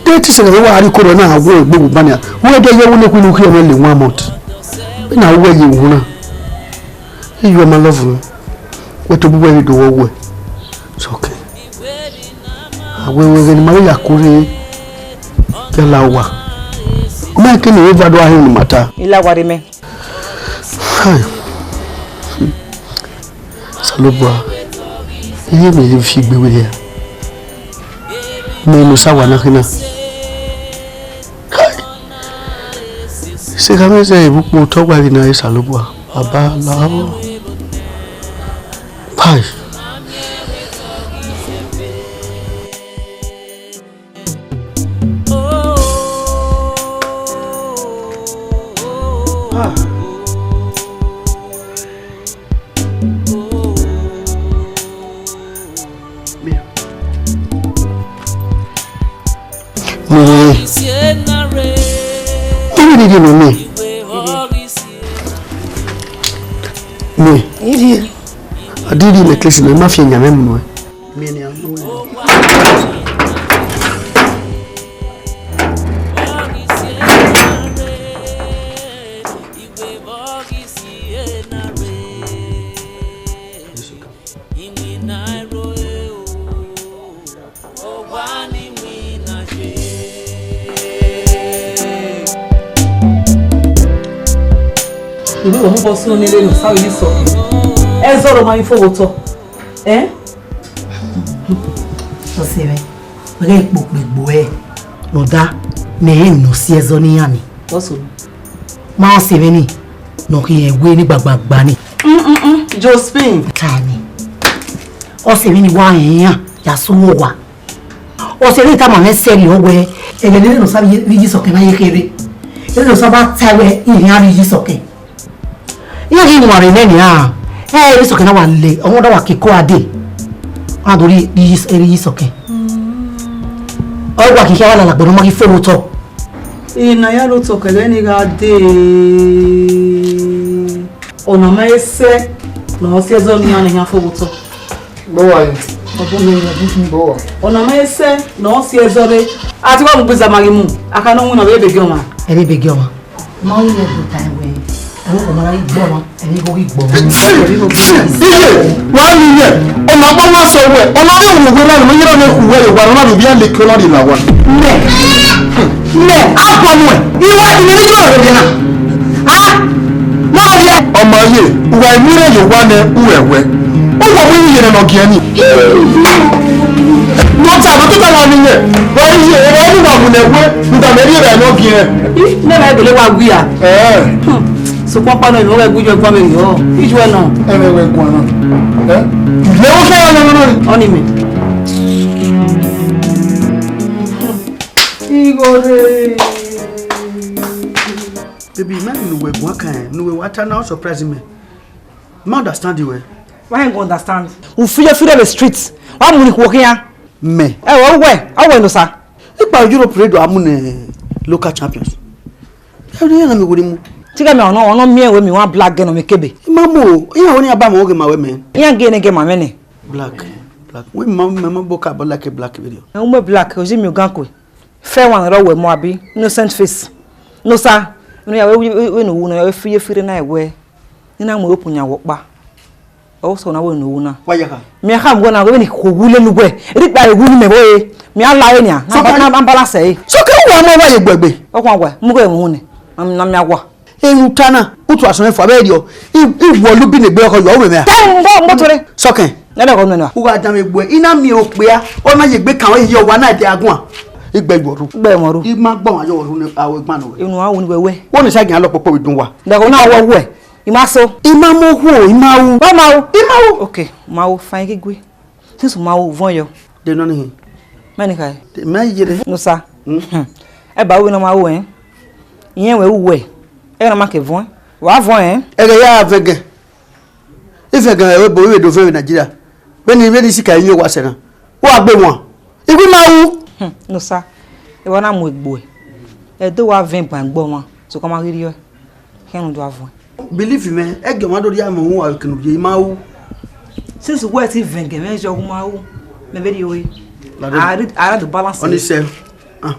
De te sẹ ne wa ri koro na wo egbe wu bania. Wo de ye wo ne ku nu ki o le one month. Na wo ye wu na. You are my love. We to bu we do wo we. It's okay. A we we ni ma ya kure. Ke la wa. Ma ke ni eva do ahi ni mata. Ila wa re me. Hai. Osanobua, iye mwẹ ye fi gbe wẹ hia. Mẹ ne Osa wa na khin na. Hai. Se ka mẹ zẹ evbu kpo otọ gba ghi na re Osanobua. Baba la o. Hai. Mẹ, mẹ, mẹ, mẹ, mẹ. Mẹ, a di di necklace nọ, ma fi ẹyan mwẹ mu nọ. Ìwé òun bọ́ sínú nílé nù sáré yìí sọ. Ẹ zọrọ ma ifo wo tọ. Ẹ? Ọsẹ rẹ, ọgá ipò pẹ̀gbọ́ ẹ, nọda, mẹ ẹ nọ sí ẹzọ níyàn ni. Ọsọ. Ma ọsẹ rẹ ni, nọ kí ẹ wé ní gbagbagba ni. Mm, mm, mm. Josephine. Ta ni. Ọsẹ rẹ ni wa ẹ̀yàn, yà sọ wọ wa. Ọsẹ rẹ ta ma mẹ sẹ ni ọwẹ, ẹgẹ ni nọ sáré yìí sọkẹ na yẹ kẹrẹ. Ẹ nọ sábà ta wẹ, ìhìn àrí yìí sọkẹ. Iran ghi wanrẹn nẹ nian, ẹ, ẹ, Isọkẹn na wa le, ọmọ da wa ke ko ade. Ọ na do rhie, rhie, rhie Isọkẹn. Ọ wa khin khian wa lala gbọdọ ma ghi fo otọ. Ina ya ro otọ kẹdẹ ni gha dee. Ọna ma he sẹ ne ọ si ẹzọ ne iran ne iran fo otọ. Bọwa ye. Ọbọ ye, ọbọ ye. Bọwa. Ọna ma he sẹ ne ọ si ẹzọ re. A ti wa mu gbe zama ghi mu. A ka nọ winna vbe ebe giọmwa. Ẹ vbe ebe giọmwa. Ma ru ẹre do ta ẹwẹ, Ọmọ na ghi gbọ ọmọ, ẹni kò ghi gbọ ọmọ. Iye, wa ni yẹ, ọmọ akpa wa sẹ wẹ, ọmọ rẹ wo wẹ ra, ọmọ yẹrẹ ne khuẹ ye wa na do bi a leke ọna rhie la wa. Mẹ, mẹ, a kọ mu ẹ, iwẹ ti ni yọ rẹ na. A, ma rẹ. Ọmọ ye, uwa emu rẹ ye wa nẹ, uwẹ wẹ. Uwẹ mu iye nọ giẹn ni. Nọ ta, nọ tota wa ni yẹ. Wa iye, wa ni wa mu nẹ wẹ, nda mẹ rhie rẹ nọ giẹn. Ih, ne ma gele wa wi a. Eh. Hmm. Sokpan ọkpa nọ, ivbi mwẹ gu ijuẹ guan vbe yọ. Ijuẹ nọ. Ẹmwẹ wẹ guan na. Eh? Lẹ wo kẹ ya nọ nọ. Ọni mẹ. Igho rre. Baby, ma ne uwẹ guan kan, ne uwẹ wa ta na, ọ surprise mẹ. Ma understand wẹ. Why you go understand? U fi ye fi rre vbe street. Wa mu ni khuo khian. Mẹ. Ẹ wẹ, wẹ, ọ wẹ Nosa. Ikpa Europe rre do a mu ne local champions. Ẹ ne iran na miẹn owo ni mu. Tigha mẹ ọnọ, ọnọ miẹn wẹ mi wa black girl nọ mẹ kebe. I ma mu o, iran wẹ ne iran ba mu oghẹ ma wẹ mẹ. Iran ghe ne ghe ma mwẹ nẹ. Black, black. Wẹ ma, ma, ma bo ka bo like black video. Ẹ, u mu black, o si miẹn ogan kue. Fair one rọ wẹ mu abi, innocent face. Nosa, unu ya wẹ, wẹ, wẹ, wẹ ne owu na, wẹ fi ye fi rre na wẹ. Ni na mu opun yan wẹ ọkpa. Ọ sẹ na wẹ ne owu na. Wa ya kha. Mẹ a kha mu wẹ na, wẹ ni khuo wu lele uwẹ. Eri kpa ewu ni mẹ vbe. Mẹ a la wẹ nia. Na So ba-, can na, na balance ẹre. So can wa mẹ wa ye gbẹgbe? Ọ khuan wẹ, mu wẹ mu nẹ. Na, na mẹ a wa. Erhunmwu ta na, utu asọn ẹfuẹn vbe rriọ, I, I wọlọ ubi ne egbe ọkọ yọ, u mwẹ mẹ a? Tẹ n bọ, n bọ tore. Sọkẹn. Nene ọkọ nene wa. U gha danmwẹ egbe, I na miẹn okpia, ọ na ye egbe kan, ọ ye ọwa na ẹdẹ aguan. I gbẹ yọ ru. Gbẹ mọ ru. I ma gbọ ọmwa yọ ru ne a wẹ gban nọ. Unu a wu ni wẹ wẹ. Wọ ni sa gian lọ kpokpo vbe dun wa. Dẹghẹ na wọ wẹ, I ma so. I ma mu okhuo, I ma ru. Wa ma ru. I ma ru. Okay, ma ru, fine, gigui. Since u ma ru, vuọn yọ. De nọ ni hin. Mẹ ni khae. De mẹ ye re. Nosa. Hmm. Hmm. Ẹ ba wẹ ne ọ ma ru ẹn. Iyẹn wẹ u wẹ. Ẹ na ma ke vuọn. Wa vuọn ẹn. Ẹghẹ ya vẹgẹ. Ivẹgẹ ẹvbo ivbe do vẹn vbe Nigeria. Vbene, vbene isi ka iyẹn wa sẹ na. Wa gbe wan. Iwi ma ru. Hmm. Nosa. Ẹ wa na mu egbe. Ẹ do wa vẹn gban gbe ọmwa. Sokpan ma ghi rriọ. Khian ne u do a vuọn. Believe mẹ, ẹgie ọmwa do rhie amẹ uhunmwu avbe kene u ye, I ma ru. Since uwẹ ti vẹn gẹ mwẹ, jọ u ma ru, mẹ vbe rhie ore. Lado. I read, I read the balance. Ọni sẹ, ah,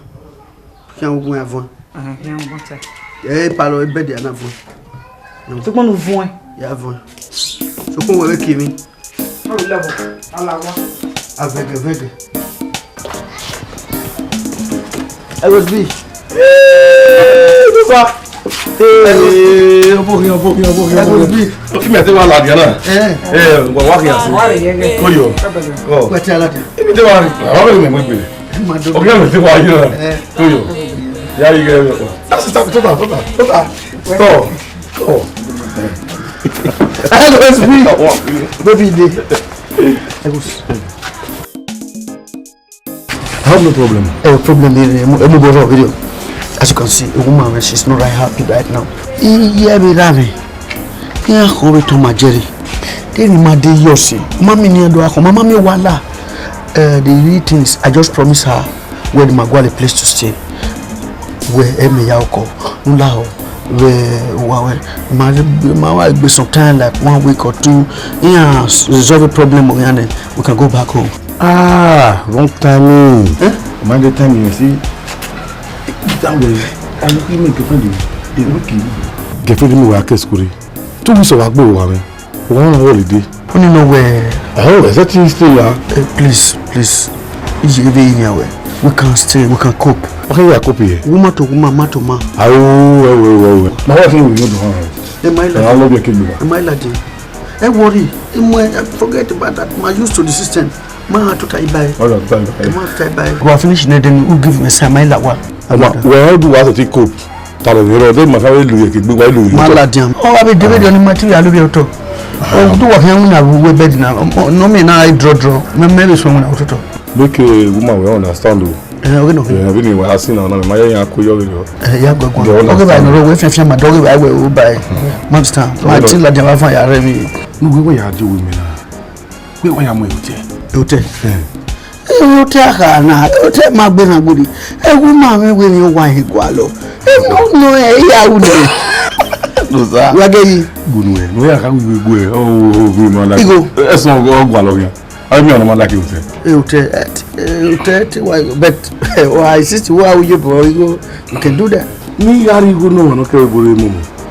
khian ugbẹn ya vuọn. Ẹhẹn, khian ugbẹn ta. Ẹ palọ, e bed ya na vuọn. Sokpan ne u vuọn. Ya vuọn. Sokpan uwẹ vbe kie emwi. Ọ vbe lẹvọ, a la owa. Avẹgẹ, avẹgẹ. Ẹghobi. Ee, baba. Ee, ọbọ khian, ọbọ khian, ọbọ khian, ọbọ khian. Ẹghobi. Ọkẹ mi ati wa ladian na. Ẹ. Ẹ, wa, wa khian si. Wa rẹ yẹ gẹ. Koyo. Ẹ bẹgẹ. Ọ. Wẹ ti aladian. Ibi te wa ri, wa bẹ mi mọ gbele. Ẹ ma do. Ọkẹ mi ti wa yi na. Ẹ. Koyo. Ya yi gẹ. That's it, stop, stop, stop, stop. Stop. Stop. Ẹghobi. Baby dey. Ẹghobi. I have no problem. Eh, problem here, emu, emu bọrọ video. As you can see, a woman, she's not right happy right now. Iye vbe ra mwẹ. Iran kho vbe tọn ma Jerry. Then ma dey yọ si. Ma mi ni do akho, ma ma mi wala. Uh, the real things, I just promise her where the Maguire place to stay. Where ẹ mẹ ya ọkọ, n la họ, vbe uwa wẹ, ma, ma wa gbe some time, like one week or two, iran resolve the problem of iran, then we can go back home. Ah, wrong timing. Eh? Mind the timing, you see. That way, I'm looking at my girlfriend, the week. Girlfriend mi wa ke school. Two weeks of agbo wa me. One holiday. Only no where. Oh, is that thing still, huh? Eh, please, please. Is every anywhere. We can stay, we can cope. Okay, we are coping here. Woman to woman, man to man. Oh, well, well, well, well. My wife will not do her. Eh, my lady. I love your kid. Eh, my lady. Eh, worry. Eh, my, eh, forget about that. My used to the system. Ma ha tota ibae. All of time. Eh, ma tota ibae. Go finish, then who give me some my la wa. Well, how do I take cope? Taro ni ro de ma ka lu ye ke gbe wa lu ye. Ma la diam. O wa be de be de ni material lu be oto. O du wa kan na we bed na. No me na I draw draw. Me me be so na oto. Make a woman we understand o. Eh, okay, no. Eh, we ni wa si na na ma ya ya ko yo we yo. Eh, ya go go. Okay, ba no we fe fe ma do we ba we o ba. Ma understand. Ma ti la diam fa ya re mi. Nu we we ya di we mi na. Wẹ wa ya mu ẹhote. Ẹhote? Eh. Ẹhote a kha na, ẹhote ma gbe na gbodi. Ẹwu ma mwẹ wẹ ni wa hin gualọ. Ẹnu nọ ẹ ya wu nẹ. No, sir. Wa gẹ yi. Gbunu ẹ, no ya ka wi gbe ẹ. Oh, oh, oh, ma la. Igo. Ẹsọn ọgọ gualọ yan. Ayi mi ọna ma like ẹhote. Ẹhote, ẹhote, ẹhote wa, but wa insist wa uye bro, igo, you can do that. Ni gari igo no no ke bore mo.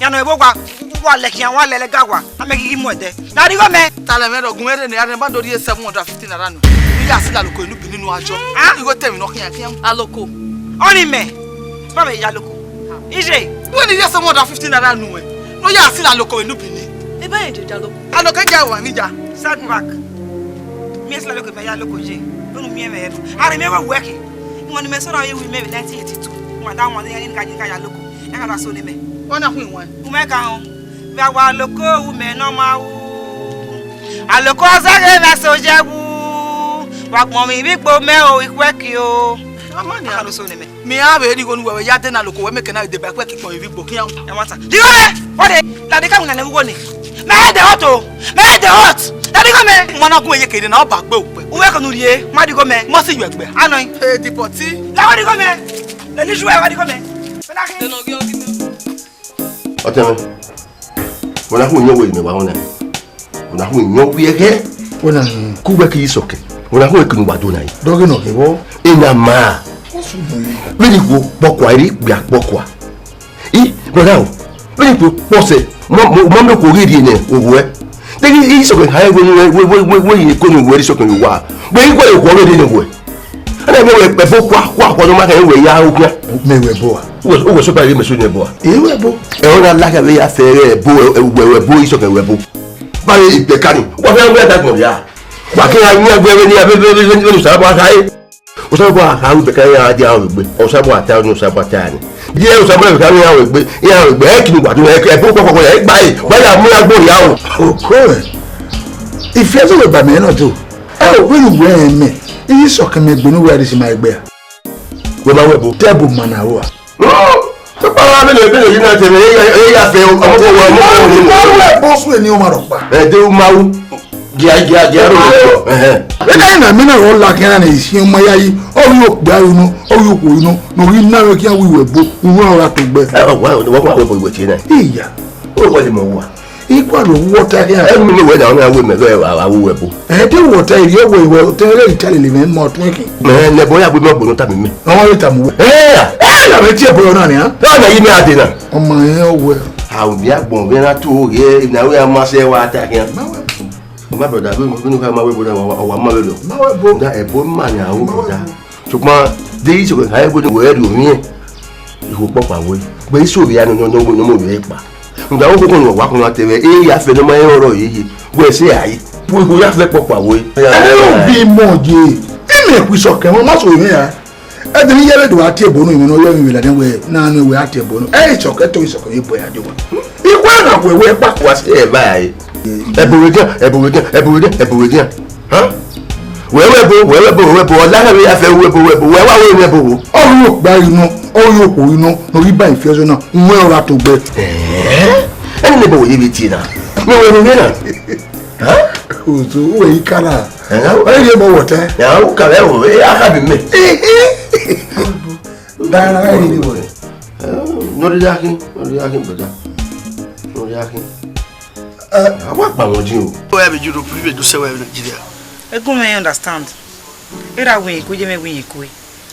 Ya nọ ẹvbo wa, wa lẹ khian, wa lẹ lẹga wa. A mẹ ghi ghi mu ẹdẹ. Na rhie igho mẹ. Talẹ mwẹ rọ gun ẹre ne a rẹ ba do rhie seven hundred fifty naira nu. Iye a si la loko enu bini nu ajọ. Ah? Igho tẹ emwi nọ khian khian. Aloko. Ọni mẹ. Ma mẹ ya loko. Ije. Wẹ ne iye seven hundred fifty naira nu ẹ. No ya a si la loko enu bini. Ebe ẹ je ja loko. Aloko ja wa mi ja. Setback. Mi esi la loko mẹ ya loko je. Unu miẹn mẹ ẹre. Are mẹ wẹ wẹ ke. Wọn ni mẹ sọrọ ye wi mẹ nineteen eighty-two. Wọn da wọn ni ka ni ka ya loko. Ya ka da so ni mẹ. Wọn na hu iwan. Umẹ ka họn. Vbe a wa loko wu mẹ ne ọ ma wu. Aloko ọzẹghe mẹ sojẹ wu. Wa gbọn mwẹ ivbi igbo mẹ o, ikhuẹki o. Ọmọ ni a. Ka da so ni mẹ. Mi a vbe rhie igho ne uwẹ ya de na loko wẹ mẹ kẹ na deba ikhuẹki kpọn ivbi igbo khian. Ẹ ma ta. Di igho mẹ. What the? Daddy ka wina ne ugho ni. My head dey hot o. My head dey hot. Daddy igho mẹ. Mo na gun eye kere na ọba gbe okpẹ. Uwe ko nu rhie. Ma di igho mẹ. Mo si yọ ẹgbẹ. Anọ. Hey, the party. La wa di igho mẹ. Lẹ ni ju ẹ wa di igho mẹ. Mẹ na khin. Ọtẹn mwẹ, wẹ na hu iyẹn wẹ mẹ wa họn na. Wẹ na hu iyẹn wẹ ẹghẹ. Wẹ na hin. Ku wẹ ke yi sọkẹ. Wẹ na hu ekinu wa do na yi. Dọghe nọ kevbọ. Ena ma. What's wrong with you? Vbene ikhuo kpọkua, eri ikpia kpọkua. I, brother o, vbene ikhuo kpọsẹ, ma, ma, ma mẹ okhuo ghi rhie nẹ, ovbuẹ. Te ghi, i sọkẹ ha ẹvbo wẹ, wẹ, wẹ, wẹ, wẹ, ye ko ni wẹ ri sọkẹ ye owa. Wẹ i guẹ okhuo vbe rhie nẹ ovbuẹ. Ana mẹ wẹ ẹbo kua, kua, kua, nọ ma kẹ wẹ ya okhian. Mẹ wẹ ẹbo a? Uwẹ, uwẹ sọkpa ghi mẹ so ni ẹbo a? E wẹ ẹbo. Ẹ, ọ na la kẹ vbe ya fẹ ẹbo, ẹ, wẹ, wẹ ẹbo, i sọkẹ wẹ ẹbo. Ba ye ikpẹ ka ni, wa fẹ wẹ da gbọn ya. Wa kẹ ya yan ẹgbẹ vbe ni, vbe, vbe, vbe, vbe, vbe, vbe, vbe, vbe, vbe, vbe, vbe, Osanobua kha ru bekẹe iran dia ru egbe, Osanobua ta ne Osanobua ta ni. Ye Osanobua bekẹe iran ru egbe, iran ru egbe, ẹ kini wa do, ẹ bu kpọkpọ ya, ẹ gba e, wa ya mu ya gbo ya o. Oko ẹ, ifiẹzọ wẹ ba mẹ nọ do. Ẹ o, vbene uwẹ rẹn mẹ, iye sọkẹn mẹ gbe ne uwẹ a rhie si ma egbe a. Wẹ ma wẹ bo? Te ẹbo ma na ru a? Ọkpara vbene vbene yi na te mẹ, e ya fe ọmọ ko wẹ ọmọ ko wẹ. Ma wẹ bo sue ni ọmọ rọkpa. Ẹ de u ma wu. Gia, gia, gia, ro, ro, ẹhẹn. Vbene na mina ro la khian na ne isi ọmọ ya yi, ọ ghi okpia ru nọ, ọ ghi okhuo ru nọ, ne ọ ghi na vbe khian wi wẹ bo, uwẹ ọra tọn gbẹ. Ẹ, ọ wa, ọ wa wẹ bo iwe tie na. Iya. O wa le mọ wa. Igua do wọ ta khian. Ẹ, mi ni wẹ na, ọ na wẹ mẹ vbe a, a wu wẹ bo. Ẹ, te wọ ta iri ọwẹ iwẹ, te rẹ ita lele mẹ mọ tun ẹkin. Mẹ ne ẹbọ ya gbe mẹ ọgbọnọ ta mi mẹ. Ọ wa le ta mu wẹ. Ẹ, ẹ, na mẹ tie ẹbọ na nia. Ẹ, na yi mẹ ade na. Ọmọ yẹn wẹ. A ò bí agbọn vbe na tu o ghe, na wẹ a ma sẹ wa ta khian. Ma wẹ. My brother, vbene, vbene u kha ma wẹ bo na, wa, wa, wa ma vbe lọ. Ma wẹ bo. Da ẹbọ ma nia o, brother. Sokpan, de iso ke kha ẹbọ ne wẹ rhie owiẹn. Iho kpọkpa wẹ. Gbe iso vbe ya nọ, nọ, nọ, nọ, nọ, vbe kpa. Nga o koko nọ wa kun na te vbe, e ya fe ne ma rẹn ọrọ yeye. Wẹ se ai. Wẹ iho ya fe kpọkpa wẹ. Ẹ, o bi mọ ye. Ẹ mẹ ku iso kẹ, wọn ma so vbe ya. Ẹdẹ ne iye vbe do a tie ẹbọ nọ, emwi ne ọ yọ emwi vbe ladian wẹ, na ne wẹ a tie ẹbọ nọ. Ẹ, isọkẹ to isọkẹ, ye bọ ya de wa. Ikhuẹ na wẹ wẹ kpakua sẹ. Ẹ ba ẹ. Ẹbọ wẹ dian, ẹbọ wẹ dian, ẹbọ wẹ dian, ẹbọ wẹ dian. Hàn? Wẹ wẹ bo, wẹ wẹ bo, wẹ wẹ bo. Ọla wẹ ya fẹ wẹ bo, wẹ bo. Wẹ wa wẹ wẹ bo. Ọ ru okpia inu, ọ ru okhuo inu, ne ọ ghi ba ifiẹzọ na, uwẹ ọra to gbẹ. Ẹ, ẹni ne ẹbọ wẹ ye vbe tie na. Ne wẹ ne na. Hàn? Ozo, uwẹ i ka na. Ẹ, ẹ, ẹ, ye mọ wọtẹ. Ya, u ka vbe ẹvbo, e, a ka bi mẹ. Dara, ẹ, ẹ, ẹ. Ẹ, nọrọ ya khin, nọrọ ya khin, brother. Nọrọ ya khin. Ẹ, a wa kpa wọn jin o. Wẹ vbe Europe, vbe do sẹ wẹ vbe Nigeria. Ẹ gu mẹ understand. Erha wẹ kue, ye mẹ wẹ kue.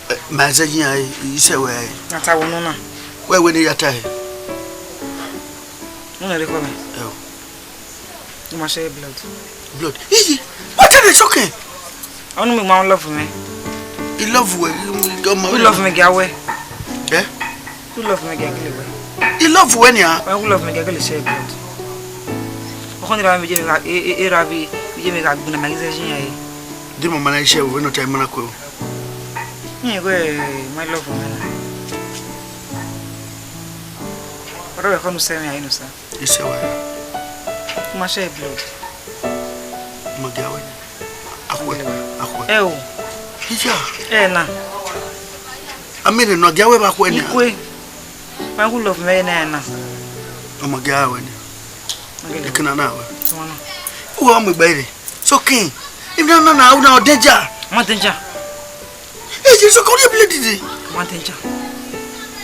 Ẹ, ma zẹ yin ai, i sẹ wẹ ai. Na ta wo nọ na. Wẹ wẹ ne ya ta hẹ. Nọ nẹ rre kọ mẹ. Ẹ o. U ma share blood. Blood. Iyi, what are they talking? Ọnu mi ma love me. I love we, I, I, I, I, u love me gia wẹ. Eh? U love me gia gele wẹ. I love we nia. Wẹ u love me gia gele share blood. Ọkọ ni ra me je me ga, e, e, e ra vi, je me ga gbona ma gizẹ jin ya e. Di mo mana share we no time mana ko. Ni we my love me na. Ọrọ rẹ kọ nu sẹ me ai nu sa. Ise wa. Ma share blood. Ma gia wẹ. Akhue, akhue. Ẹ o. Iya. Ẹ na. Amene no gia wẹ ba khue ni. Ikue. Ma gu love me na na. O ma gia wẹ ni. Ekena na wẹ. Wana. Uwa mu gbe re. So king. If na na na, na danger. Ma danger. Eji so kọrọ ebile didi. Wan tencha.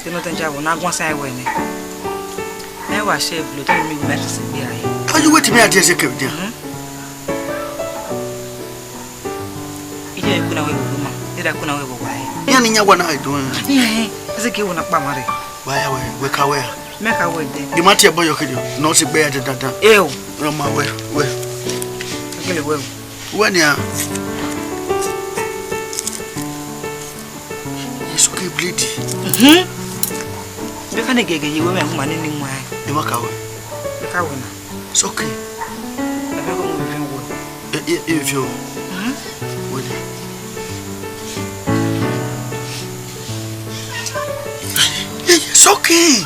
Te no tencha wo na gwan sa ẹwẹ nẹ. Ẹ wa share blood, tell me who might say be aye. Are you waiting me at the second there? Ije ku na we bu ma. Ira ku na we bu wa e. Ya ni nya wa na do. Ye, ese ke wo na pa mare. Wa ya we, we ka we. Me ka we de. Ni ma tie boyo kede. No se gbe ya de dandan. E o. No ma we, we. Kele we. Wẹ nian? Ye soke bleed. Mhm. Be ka ne gẹgẹ ye wẹ mẹ ma ne ni mu ai. E ma ka wẹ. Be ka wẹ na. Soke. E be ko mu vẹ wẹ. E, e, e vio. Mhm. Wẹ nian. Ye, ye, soke.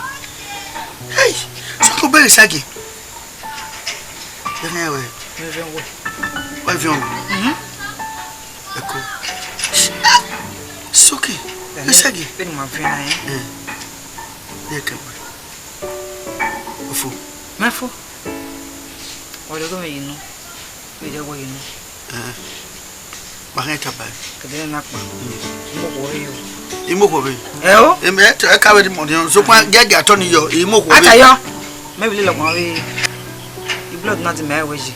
Hey, soke bẹrẹ sagi. Bẹghe wẹ. Vẹn vẹn wẹ. Wẹ viọ. Mhm. Eko. Soke. Isagi. Beni ma viọ na, eh? Eh. Ye ke wẹ. Ofo. Ma fo. Wẹ do me yinu. Me je wẹ yinu. Eh. Ma hẹn taba. Kede na kpa. Mo ko yo. Imo ko be. Eh o. Em, eh, to, eh, ka be di mo ni. So kwa gẹgẹ atọ ni yo, imo ko be. Ata yo. Me bi le lọgbọn vbe. I blood na ti mẹ wẹ yi.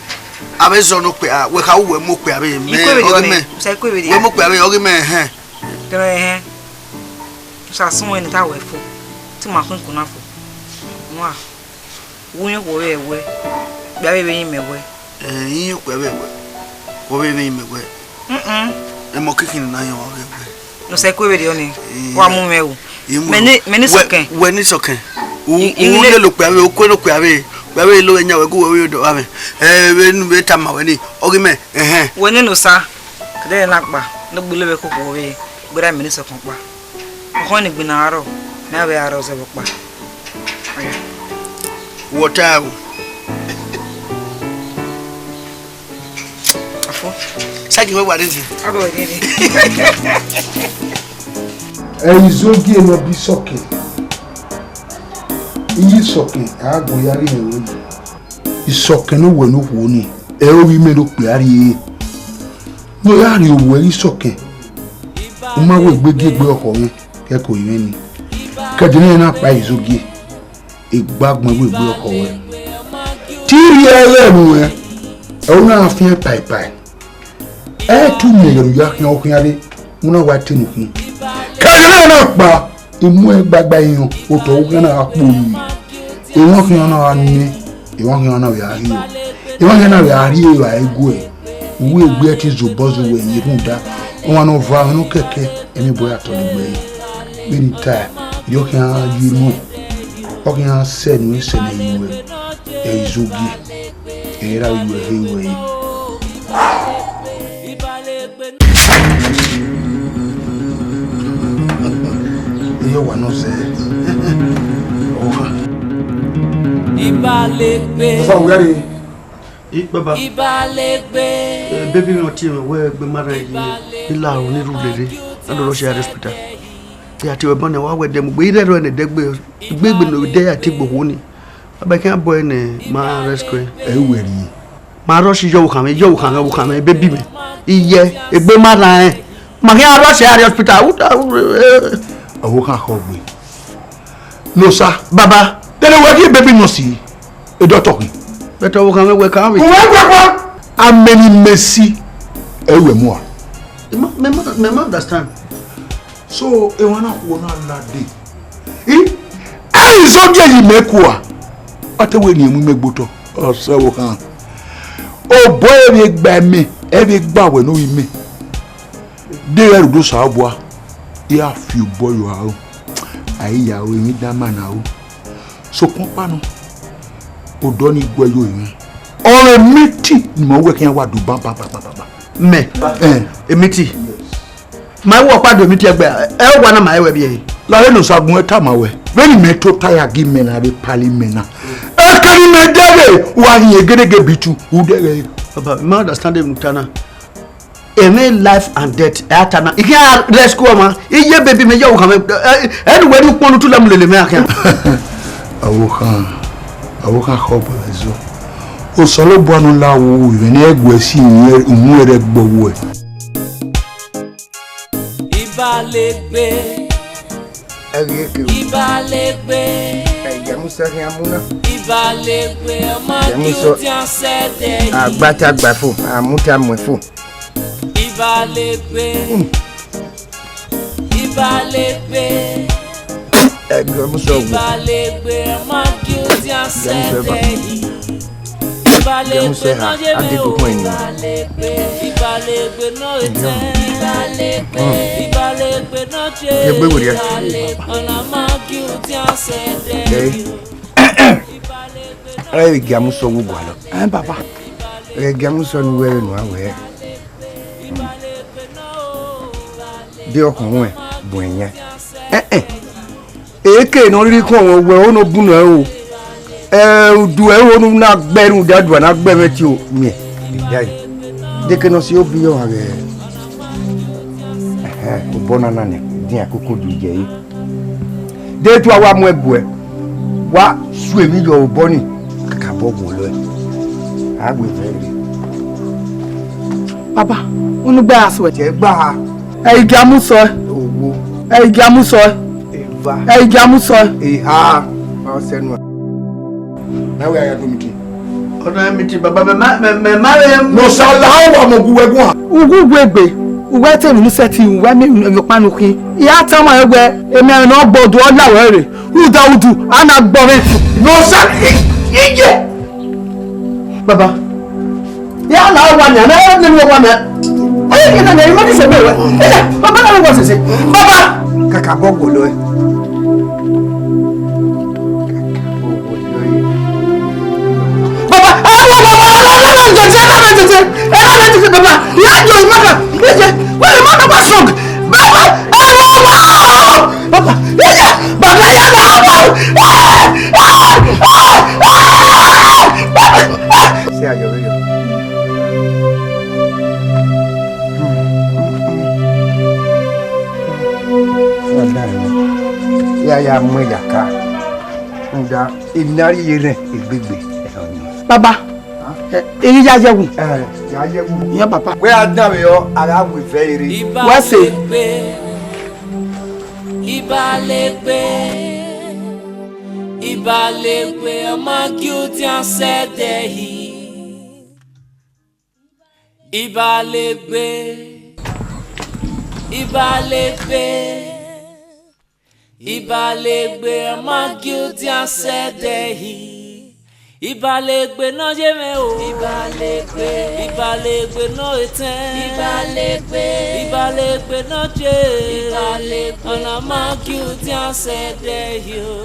Avbe zọ ne okpia, wẹ kha uwẹ mu okpia vbe mẹ, ọghe mẹ. Sa ikue vbe. Wẹ mu okpia vbe, ọghe mẹ, ẹhẹn. Tẹrẹ ẹhẹn. Sa sun wẹ ne ta wẹ fo. Ti ma kun kun na fo. Wa. Wẹ yẹn khuo vbe wẹ. Okpia vbe vbe yin mẹ wẹ. Eh, yin okpia vbe wẹ. Khuo vbe vbe yin mẹ wẹ. Mm-mm. Emọ kiki ne na yan ọghe wẹ. No sa ikue vbe rriọ ni. Eh. Wa mu mwẹ o. Mẹ ni, mẹ ni sọkẹn. Wẹ ni sọkẹn. U, u lele okpia vbe, u kue ne okpia vbe. Okpia vbe lo vbe yan wẹ gu wẹ vbe do vbe. Eh, vbe nu vbe tama wẹ ni. Ọghe mẹ, ẹhẹn. Wẹ ni no sa. Kede na kpa. No gbele vbe koko vbe. Gberra mẹ ne sọkẹn ọkpa. Ọkhọn ni gbinna arọ, ne a vbe arọ zẹ vbe ọkpa. Wọta o. Afo. Saki wẹ wa rezi. Ago wẹ rezi. Ẹ, Izogie ne ọ bi Isọkẹn. Iye Isọkẹn, a gbọn ya rhie ẹre yi. Isọkẹn ne owẹ ne okhuo ni, ẹ i re ovbi imẹ ne okpia rrie. Ne ọ ya rhie owẹ ghe Isọkẹn, u ma wẹ egbe gie egbe ọkhọ mwẹ, kẹko mwẹ ni. Ke ẹdẹ ne na kpa Izogie, egbe agbọn wẹ egbe ọkhọ mwẹ. Te I rhie ẹghẹ mu ẹn, ẹ u na fian paipai. Ẹ i tu miẹn ẹghẹ ne u ya khian okhian rre, u na wa te enu khin. Ke ẹdẹ ne na kpa, I mu ẹn gbagba iran, otọ u khian na gha kpo yi. Emwa khian na gha nẹ, emwa khian na vbe a rhie, emwa khian na vbe a rhie evbare guẹ. Uwu egbe ẹtin zobọ zẹ uwẹ ye rhunmwuda ọmwa ne ọ va mwẹ ne ọ kẹkẹ, ẹmwẹ obọ ya tọlegbe ẹre. Vbene I tae, erriọ khian ye nuẹn, ọ khian sẹ nuẹn sẹ ne I ru ẹre, ẹ i Izogie, ẹ i ra vbe ru ẹre ru ẹre. Iye owa nọ zẹ. Ibalegbe. Ọba, wẹ rre. I, baba. Ibalegbe. Eh, baby, mi ọ tie mwẹ wẹ egbe ma rran yi. I la aro ne I rre ulele. A do rush ya rre hospital. Ya tie wẹ bọ nẹ, wa wẹ ẹdẹ mu gbe. I rre ẹro ne ẹdẹgbe. Egbe egbe ne ẹdẹ ya te gbe okhuo ni. Baba, I khian bọ ẹre nẹ, ma rescue ẹre. Ẹ i wẹ rrie. Ma rush yọ vbe okhan mwẹ, yọ vbe okhan mwẹ, vbe okhan mwẹ, baby mwẹ. Iye, egbe ma rran rẹn. Ma khian rush ya rre hospital. Uda, eh. Ọvbokhan khọ gbe. No, sir. Baba. Then wẹ gie baby nurse, e doctor khin. But ọvbokhan mwẹ wẹ ka vbe. Uwẹ guẹguẹ. Amẹ ne imẹ si, ẹ i wẹ mua. Mẹ ma, mẹ ma, mẹ ma understand. So, emwa na khuo na lade. I, ẹ i Izogie yi mẹ kua. Ọ te wẹ ne I mu imẹ gbe otọ. Ọ sẹ vbe okhan. Obọ ẹ vbe gba mẹ, ẹ vbe gba wẹ ne ovbi mẹ. Deghẹ ẹre do sa obua, I gha fi obọ yọ aro. A i ya aro, emwi dan ma na aro. Sokpan ọkpa nọ, odọ ni guẹ yo emwi. Ọmwa emiti ne ima wẹ khian wa do ban, ban, ban, ban, ban, ban. Mẹ? Eh. Emiti? Ma i wẹ ọkpa do emiti ẹgbẹ, ẹ wa na ma ẹwẹ biẹ. Lahọ ne Osagbọn ta ma wẹ, vbene imẹ tota ya gi mẹ na vbe pali mẹ na. Eke ne imẹ dẹghe, wa hin egerege bitu, u dẹghe. Baba, I ma understand emwi ne u ta na. Emwi life and death, ẹ a ta na. I khian rescue ọmwa, iye baby mẹ, yọ okhan mwẹ, ẹ, ẹ ne uwẹ rhie ukpọn ne u tu la mu lele mẹ a khian. Ọvbokhan, ọvbokhan khọ bu ẹzọ. Osanobua ne ọ la ru ivbi ne ẹ guẹ si, uwẹ rẹ gbọ wẹ. Ibalegbe. Ẹ ghi eke o. Ibalegbe. Ẹ, Igiamusẹ khian mu na. Ibalegbe, ọma Igiamusẹ. Ju ti a sẹ dẹ yi. Agbata gba fo, amuta muẹ fo. Ibalegbe. Hmm. Ibalegbe. Ẹ, Igiamusẹ wo. Ibalegbe, ọma Ju ti a sẹ dẹ yi. Ibalegbe nọ ye mẹ o. Ibalegbe nọ ye tẹ. Ibalegbe. Ibalegbe nọ ye. Ibalegbe ọna ma Ju ti a sẹ dẹ. Ẹ, Igiamusẹ wo gualọ. Ẹ, baba. Ẹ, Igiamusẹ ne uwẹ rre nua wẹ. De ọkhọn ruẹn bu ẹyan. Ẹ, ẹ. Eke ne ọ rhirhi khọn mwẹ, wẹ ọ no bunu ẹre o. Ẹ, udu ẹre o, na gbe rhunmwuda, udu na gbe mwẹ tie o, miẹn. Ya yi. Deke ne ọ si obi yọ gha ghẹ. Ẹhẹn, obọ na na nẹ, dian koko du ye yi. De tu a wa mu ẹbuẹ, wa su emwi yọ obọ ni, kakabọ guọlọ ẹ. A wẹ vẹ rre. Baba, unu gbe a suẹ. Jẹ gba. Ẹ, Igiamusẹ. Owo. Ẹ, Igiamusẹ. Eva. Ẹ, Igiamusẹ. Eha. Ma sẹ nua. Na wẹ a ya do meeting. Ọna meeting, baba, mẹ ma, mẹ, mẹ ma rẹ. No, sir, la wa mọ gu wẹ guan. Ugu gu egbe. Uwẹ te unu sẹ ti, uwẹ mi mi ọkpa nu khin. I ya tama ẹwẹ, emwi ẹmwẹ ne ọ gbọdọ, ọ la wẹ rre. Rhunmwuda udu, a na gbọ mwẹ. No, sir, i, iye. Baba. Ya na wa nia, na ya ne wa nia. Oye, ke na nia, i ma di se me we. Iya, baba na wa sese. Baba. Kakabọ guọlọ ẹ. Baba, ah, wa, wa, wa, wa, wa, wa, tete, wa, tete, wa, tete, baba. Ya jo, i ma ka. Iye, wa, i ma ka, wa strong. Baba. Mu ya ka. Nda, ina rhie rẹn egbegbe. Baba, eh, iri ya yẹ wu. Eh, ya yẹ wu. Iyan papa. Wẹ a dan vbe yọ, a gha wu vẹ ere. Wẹ se. Ibalegbe, Ibalegbe, ọ ma gie udian sẹdẹ yi. Ibalegbe, Ibalegbe, Ibalegbe, ọ ma gie udian sẹdẹ yi. Ibalegbe ne ọ ye mwẹ o. Ibalegbe. Ibalegbe ne ọ etẹn. Ibalegbe. Ibalegbe ne ọ ye. Ibalegbe. Ọna ma gie udian sẹdẹ yi o.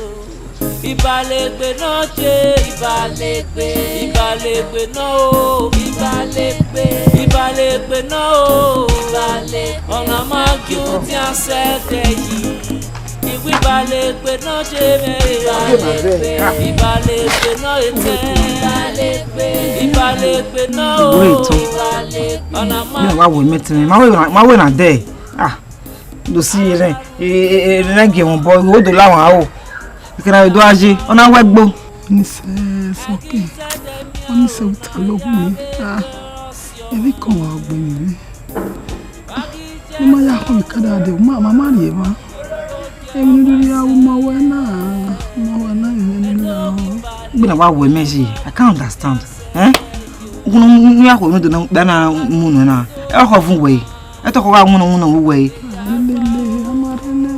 Ibalegbe ne ọ ye. Ibalegbe. Ibalegbe ne ọ o. Ibalegbe. Ibalegbe ne ọ o. Ibalegbe. Ọna ma gie udian sẹdẹ yi. Iwẹ Ibalegbe ne ọ ye mwẹ, Ibalegbe, Ibalegbe ne ọ etẹn, Ibalegbe ne ọ o, Ibalegbe. Ọna ma. Mẹ wa wẹ mẹ tẹn, ma wẹ na, ma wẹ na dẹ. Ah, do si ere, ere gie wọn bọ, igho do la wan o. Ikẹna do a ye, ọna wẹ gbo. Ni sẹ sọke, ọ ni sẹ uta lọ hu mi. Ah, emwi kọn wa gbe mi. Ne ma ya khọn vbe kada dẹ, ma, ma, ma rhie emwa. Emwi ne u rhirhi a ru ma wẹ na, ma wẹ na, emwi ne u la o. Igbena wa wẹ mẹ yi, I can't understand. Eh? Ugbẹn ne u ya khọ ne u do na, gba na mu nuẹn na. Ẹ khọ vun wẹ, ẹ tọkọ gha winna winna wu wẹ. Lele, a ma rre nẹ.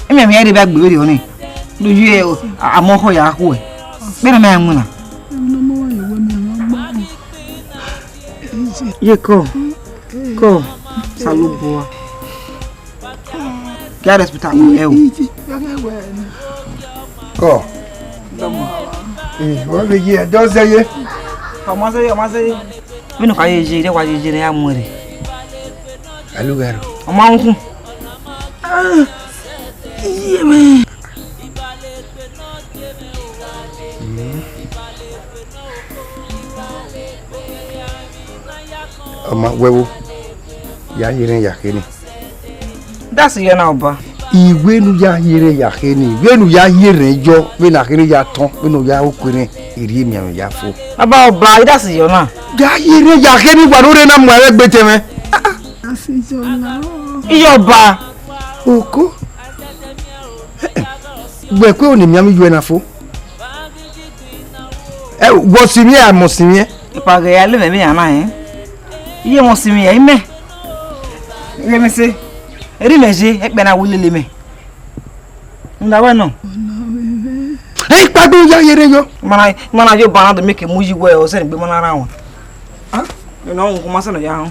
Emwi emwi ẹre ba gbe vberriọ nẹ. Do yi a, a mọ khọ ya khuẹ. Igbena ma ya winna. Emwi ne ọ ma wa ye wẹ mẹ, a ma gba. Ye kọ, kọ, Osanobua. Get respect, ẹ o. Kọ. Eh, wọ́n fi yí ẹ dọ́ sẹ́yé. Ọmọ sẹ́yé, ọmọ sẹ́yé. Mí nìkan yé yé, ilé wa yé yé ni a mú rẹ̀. Alugaro. Ọmọ ahun kù. Ah, iye mẹ. Ọma wẹ vbo, ya yerẹn ya khe ni. That's your number. Iwẹ ne u ya yerẹn ya khe ni, iwẹ ne u ya yerẹn yọ, vbene a khe ni ya tọn, vbene u ya ru kuerhẹn, erriọ emianmwẹ ya fo. Baba ọba, that's your na. Ya yerẹn ya khe ni, wa ne u rre na mu ẹre gbe tẹmwẹ. That's your na. Iye ọba. Oko. Wẹ kue ne emianmwẹ yuẹ na fo. Ẹ, wọ sinmwi ẹn, mọ sinmwi ẹn. Ipa ghẹ ya lele mwẹ iran na rẹn. Iye mọ sinmwi ẹn, imẹ. Ghẹ mẹ se. Erha imẹ ye, ẹkpẹ na wu lele mẹ. Nda wẹ nọ. Ẹ, ikpagbo ya yerre yọ. Mana, mana yo ba na do make mu yi wẹ, ọ sẹ ni gbe mana ra wọn. Ah? Ẹ nọ, wọn ma sẹ nọ ya họn.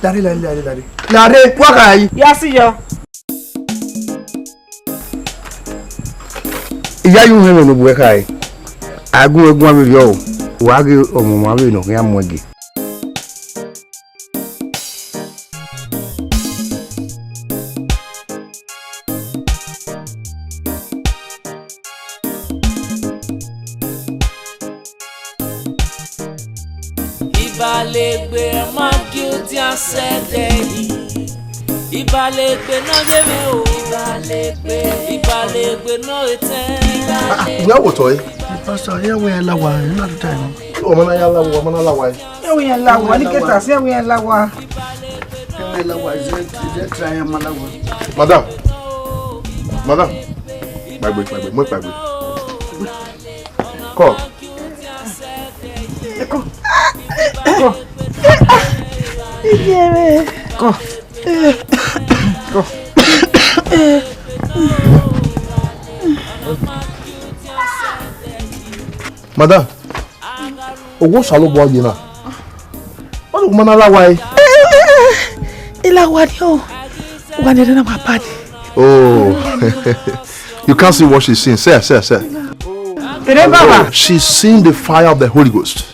Lare, lare, lare, lare. Lare, wa kha yi. Ya si yọ. I ya ye uhẹn mwẹ ne uwẹ khare, a gu mwẹ guan vberriọ o, wa ghe ọmwa ọmwa vbene ọ khian muẹn gie. Ibalegbe, ọ ma gie udian sẹ ẹdẹ yi. Ibalegbe ne ọ ye mwẹ o. Ibalegbe, Ibalegbe ne ọ etẹn. Ah, wẹ a wotọ ẹre? Pastor, iran wẹ iran la owa, iran na tota ẹre. Ọmọ na ya la owa, ọmọ na la owa ẹre. Iran wẹ iran la owa, ni keta si iran wẹ iran la owa. Iran wẹ iran la owa, is it, is it try iran ma la owa? Madam, madam, kpaegbe, kpaegbe, mu kpaegbe. Kọ. Kọ. Kọ. Kọ. Kọ. Madam, owa Osanobua ye na. Wọ́n lè kó mọ́ náà láwa yìí. Ẹ láwa ni o. Wa ni ẹni náà máa bá ni. Oh, you can't see what she's seeing. Sir, sir, sir. Tere baba. She's seeing the fire of the Holy Ghost.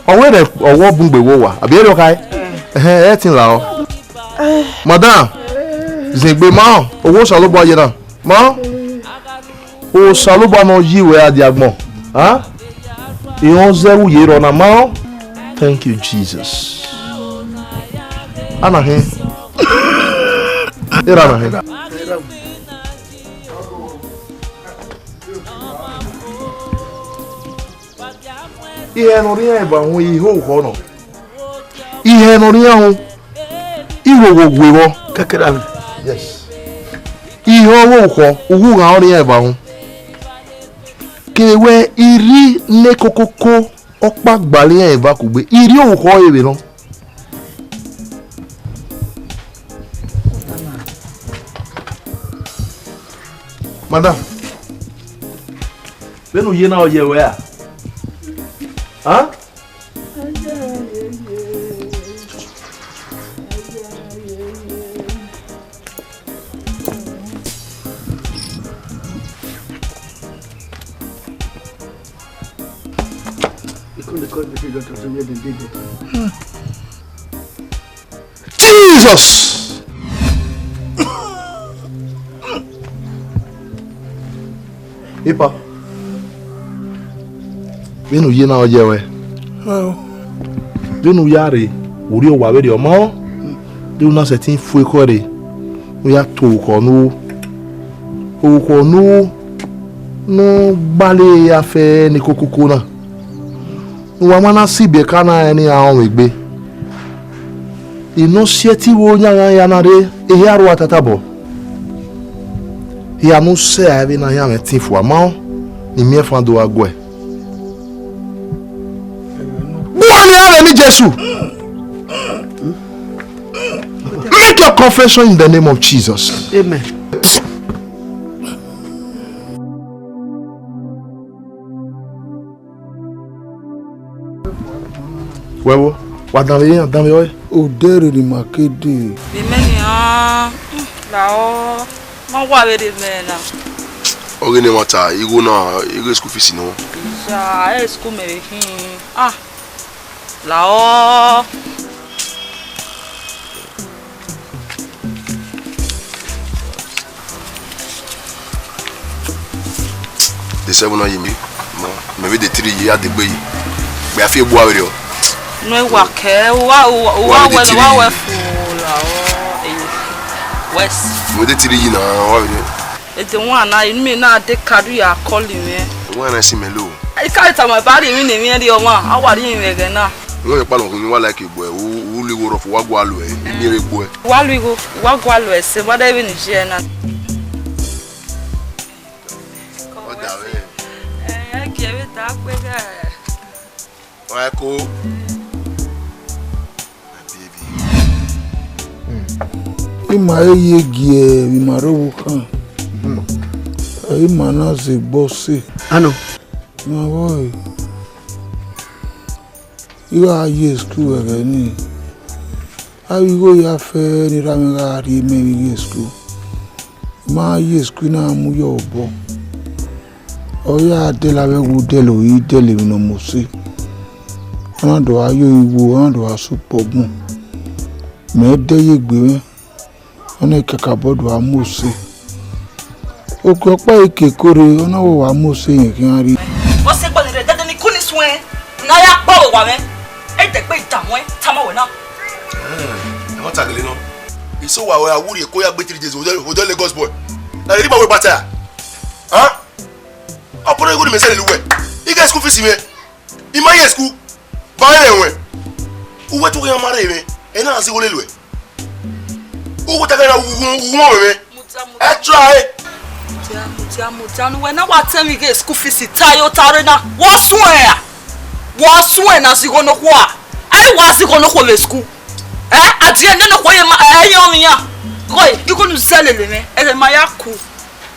Ọwọ́ rẹ̀, ọwọ́ bungbe wo wa. Àbí ẹ̀rọ ka ẹ? Ẹ̀hẹ́n, ẹ ti ń la ọ. Madam, zengbe ma, owa Osanobua ye na. Ma, Osanobua ne ọ yi wẹ a dia agbọn. Huh? Irẹn ọ zẹ vbe uye rọ na ma. Thank you, Jesus. Ana hẹn. Era na hẹn. Ihe ne ọ rhian eva uhunmwu, ihe orukhọ nọ. Ihe ne ọ rhian uhunmwu, I ghogho gu vbọ. Kẹkẹrẹ avbe. Yes. Ihe ọghe orukhọ, ughughan ọ rhian eva uhunmwu. Kevbe wẹ I rri ne kokoko ọkpa gba rhian eva kugbe, I rri orukhọ ẹre vbe nọ. Madam, vbene u ye na ọ ye ruẹ ra? Huh? Jesus! Epa, vbene u ye na ọ ye ruẹ. Vbene u ya rre, u rrie owa vberriọ, ọ ma rẹn? De u na sẹtin fu ekhọe rre, u ya to orukhọ ne u, orukhọ ne u, ne u gbale afẹ ne kokoko na. Uwa ma na si ibiẹka na rẹn ne iran rọnmwẹ egbe. I ne ọ si ẹtin vbe oyan gha ya na rre, ehia rua tatabọ. Hia ne u sẹ a vbe na yan mwẹ ẹtin fua ma, ne imiẹnfan do gha guẹ. Gua ni ave ni Jesu. Make your confession in the name of Jesus. Amen. Wẹ vbo, wa danmwehọ iran, danmwehọ ẹre. Odẹ rre ne ima ke dee. Vbe imẹ nian, lahọ, ma wa vberriọ mẹ na. Ọghe ne ẹmwata igho na, igho school fees nọ. Iya, ẹ school mẹ vbe khin. Ah, lahọ. De seven na yi mi, mẹ vbe de three yi, a degbe yi. Gbe a fi egbe vberriọ. No, wa kẹ, wa, wa, wa, wa wẹ, wa wẹ fu la o. West. Mẹ vbe de three yi na, wa vberriọ. Ede wan na, inu mi na de kadu ya kọli mwẹ. Wan na si mẹ lo. I ka tama ba ri mi ne mi ri ọmwa, a wa ri mi ẹghẹ na. Wọ́n yẹn palọ̀ ọ̀hún ni wá láìkè gbọ́ ẹ̀, ó lè wo rọ̀fù wá gbọ́ àlọ́ ẹ̀, èmi rẹ̀ gbọ́ ẹ̀. Wa lu igho, wa gua lu ẹse, wa de vbe ni je na. Ọ da vbe. Eh, ẹ gie vbe da gbe gha. Wa ko. My baby. Ima ye gie vbe ima rre owa khan. Ima na zẹ egbe ọse. Ano. Ma vbe ọre. I gha ye school ẹghẹ nii, avbe igho ya fẹ ne erha mwẹ gha rhie mẹ vbe ighe school. I ma ye school na mu ye obọ. Ọ ya dẹlẹ avbe ẹwu, dẹlẹ ohi, dẹlẹ emwi ne ọ mose. Ọ na do gha yo igho, ọ na do gha sẹ ukpọgbọn. Mẹ dẹ ye egbe mwẹ. Ọ na kakabọ do gha mu ose. Okpia ọkpa i ke kore, ọ na wẹ wa mu ose rẹn khian rri. Ọ sẹ ẹgbẹe ne rre dẹdẹ ni ku ni suẹn, ne a ya kpọre owa mwẹ. Ẹ dẹ gbe idamuẹn tama wẹ na. Ẹ, ẹ ma ta gele nọ. Iso wa wẹ a wurri eko ya gbe three days, odẹ, odẹ Lagos boy. Na riri ma wẹ gbata. Ha? Ọ bọrọ igho ni mẹ sẹ lele uwẹ. I ghe school fees mwẹ. I ma ye school. Ba ẹre ẹwẹn. Uwẹ te u ghi ma rre mwẹ. Ẹ na sigho lele uwẹ. Uwu ta gana uwu uwu ọmọ mwẹ. Ẹ try. Mudia, mudia, mudia, ne uwẹ na wa tẹ emwi ghe school fees ta yo ta rre na. Wọ suẹn ra? Wọ suẹn na zigho ne okhuo a? Ẹ wa zigho ne okhuo vbe school. Ẹ, a die ne okhuo ye ma, ẹ ye ọmọ iran. Gho, igho nu zẹ lele mwẹ. Ẹghẹ ma ya ku.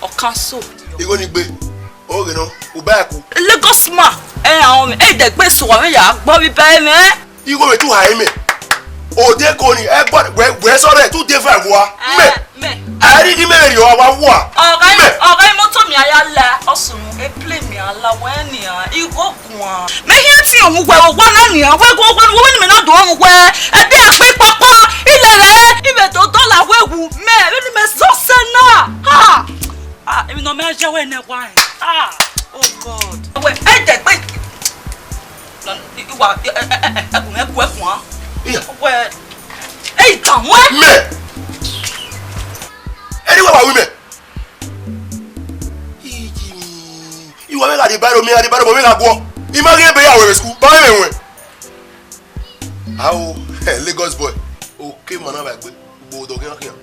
Ọ kan so. Igho ni gbe. Oghe nọ, u ba ẹku. Lagos ma, ẹ, àwọn ọmọ, ẹ, dẹgbe sẹ uwa mwẹ ya gbọ vbe iba ẹmwẹ. Igho mwẹ tu ha imẹ. Ode ko ni, ẹ gbọ, wẹ, wẹ sọ rẹ, tu de fa ẹvua. Mẹ. Mẹ. A ri ghi mẹ rẹ rriọ, wa wa. Ọgha, ọgha imoto mi a ya la, ọsunu, e plane mi a la, wẹ nian, igho guan. Mẹ hiẹn ti ohun wẹ, wa na nian, wẹ, wẹ, wẹ, wẹ ni mẹ na do ohun wẹ, ẹdẹ akpe kpakpa, ilẹ rẹ, ivẹ do dọla wẹ wu, mẹ, vbene mẹ zọ sẹ na. Ha! Ah, emwi ne ọ ma ye wẹ nẹ wa rẹn. Ah, oh God. Wẹ, ẹ dẹgbe. Nọ, i, i wa, ẹ, ẹ, ẹ, ẹ, ẹkun, ẹkun, ẹkun, ah. Iya. Wẹ, ẹ, idamu ẹ. Mẹ. Ẹ ni wẹ wa wi mẹ. Iji mi. Iwa mẹ gha rhie baro mi, gha rhie baro mi gha guọ. I ma ghi ebe ya wẹ vbe school, ba ẹmwẹ wẹ. Ao, Lagos boy. Oke ma na vbe egbe, ugbọdọ khian khian.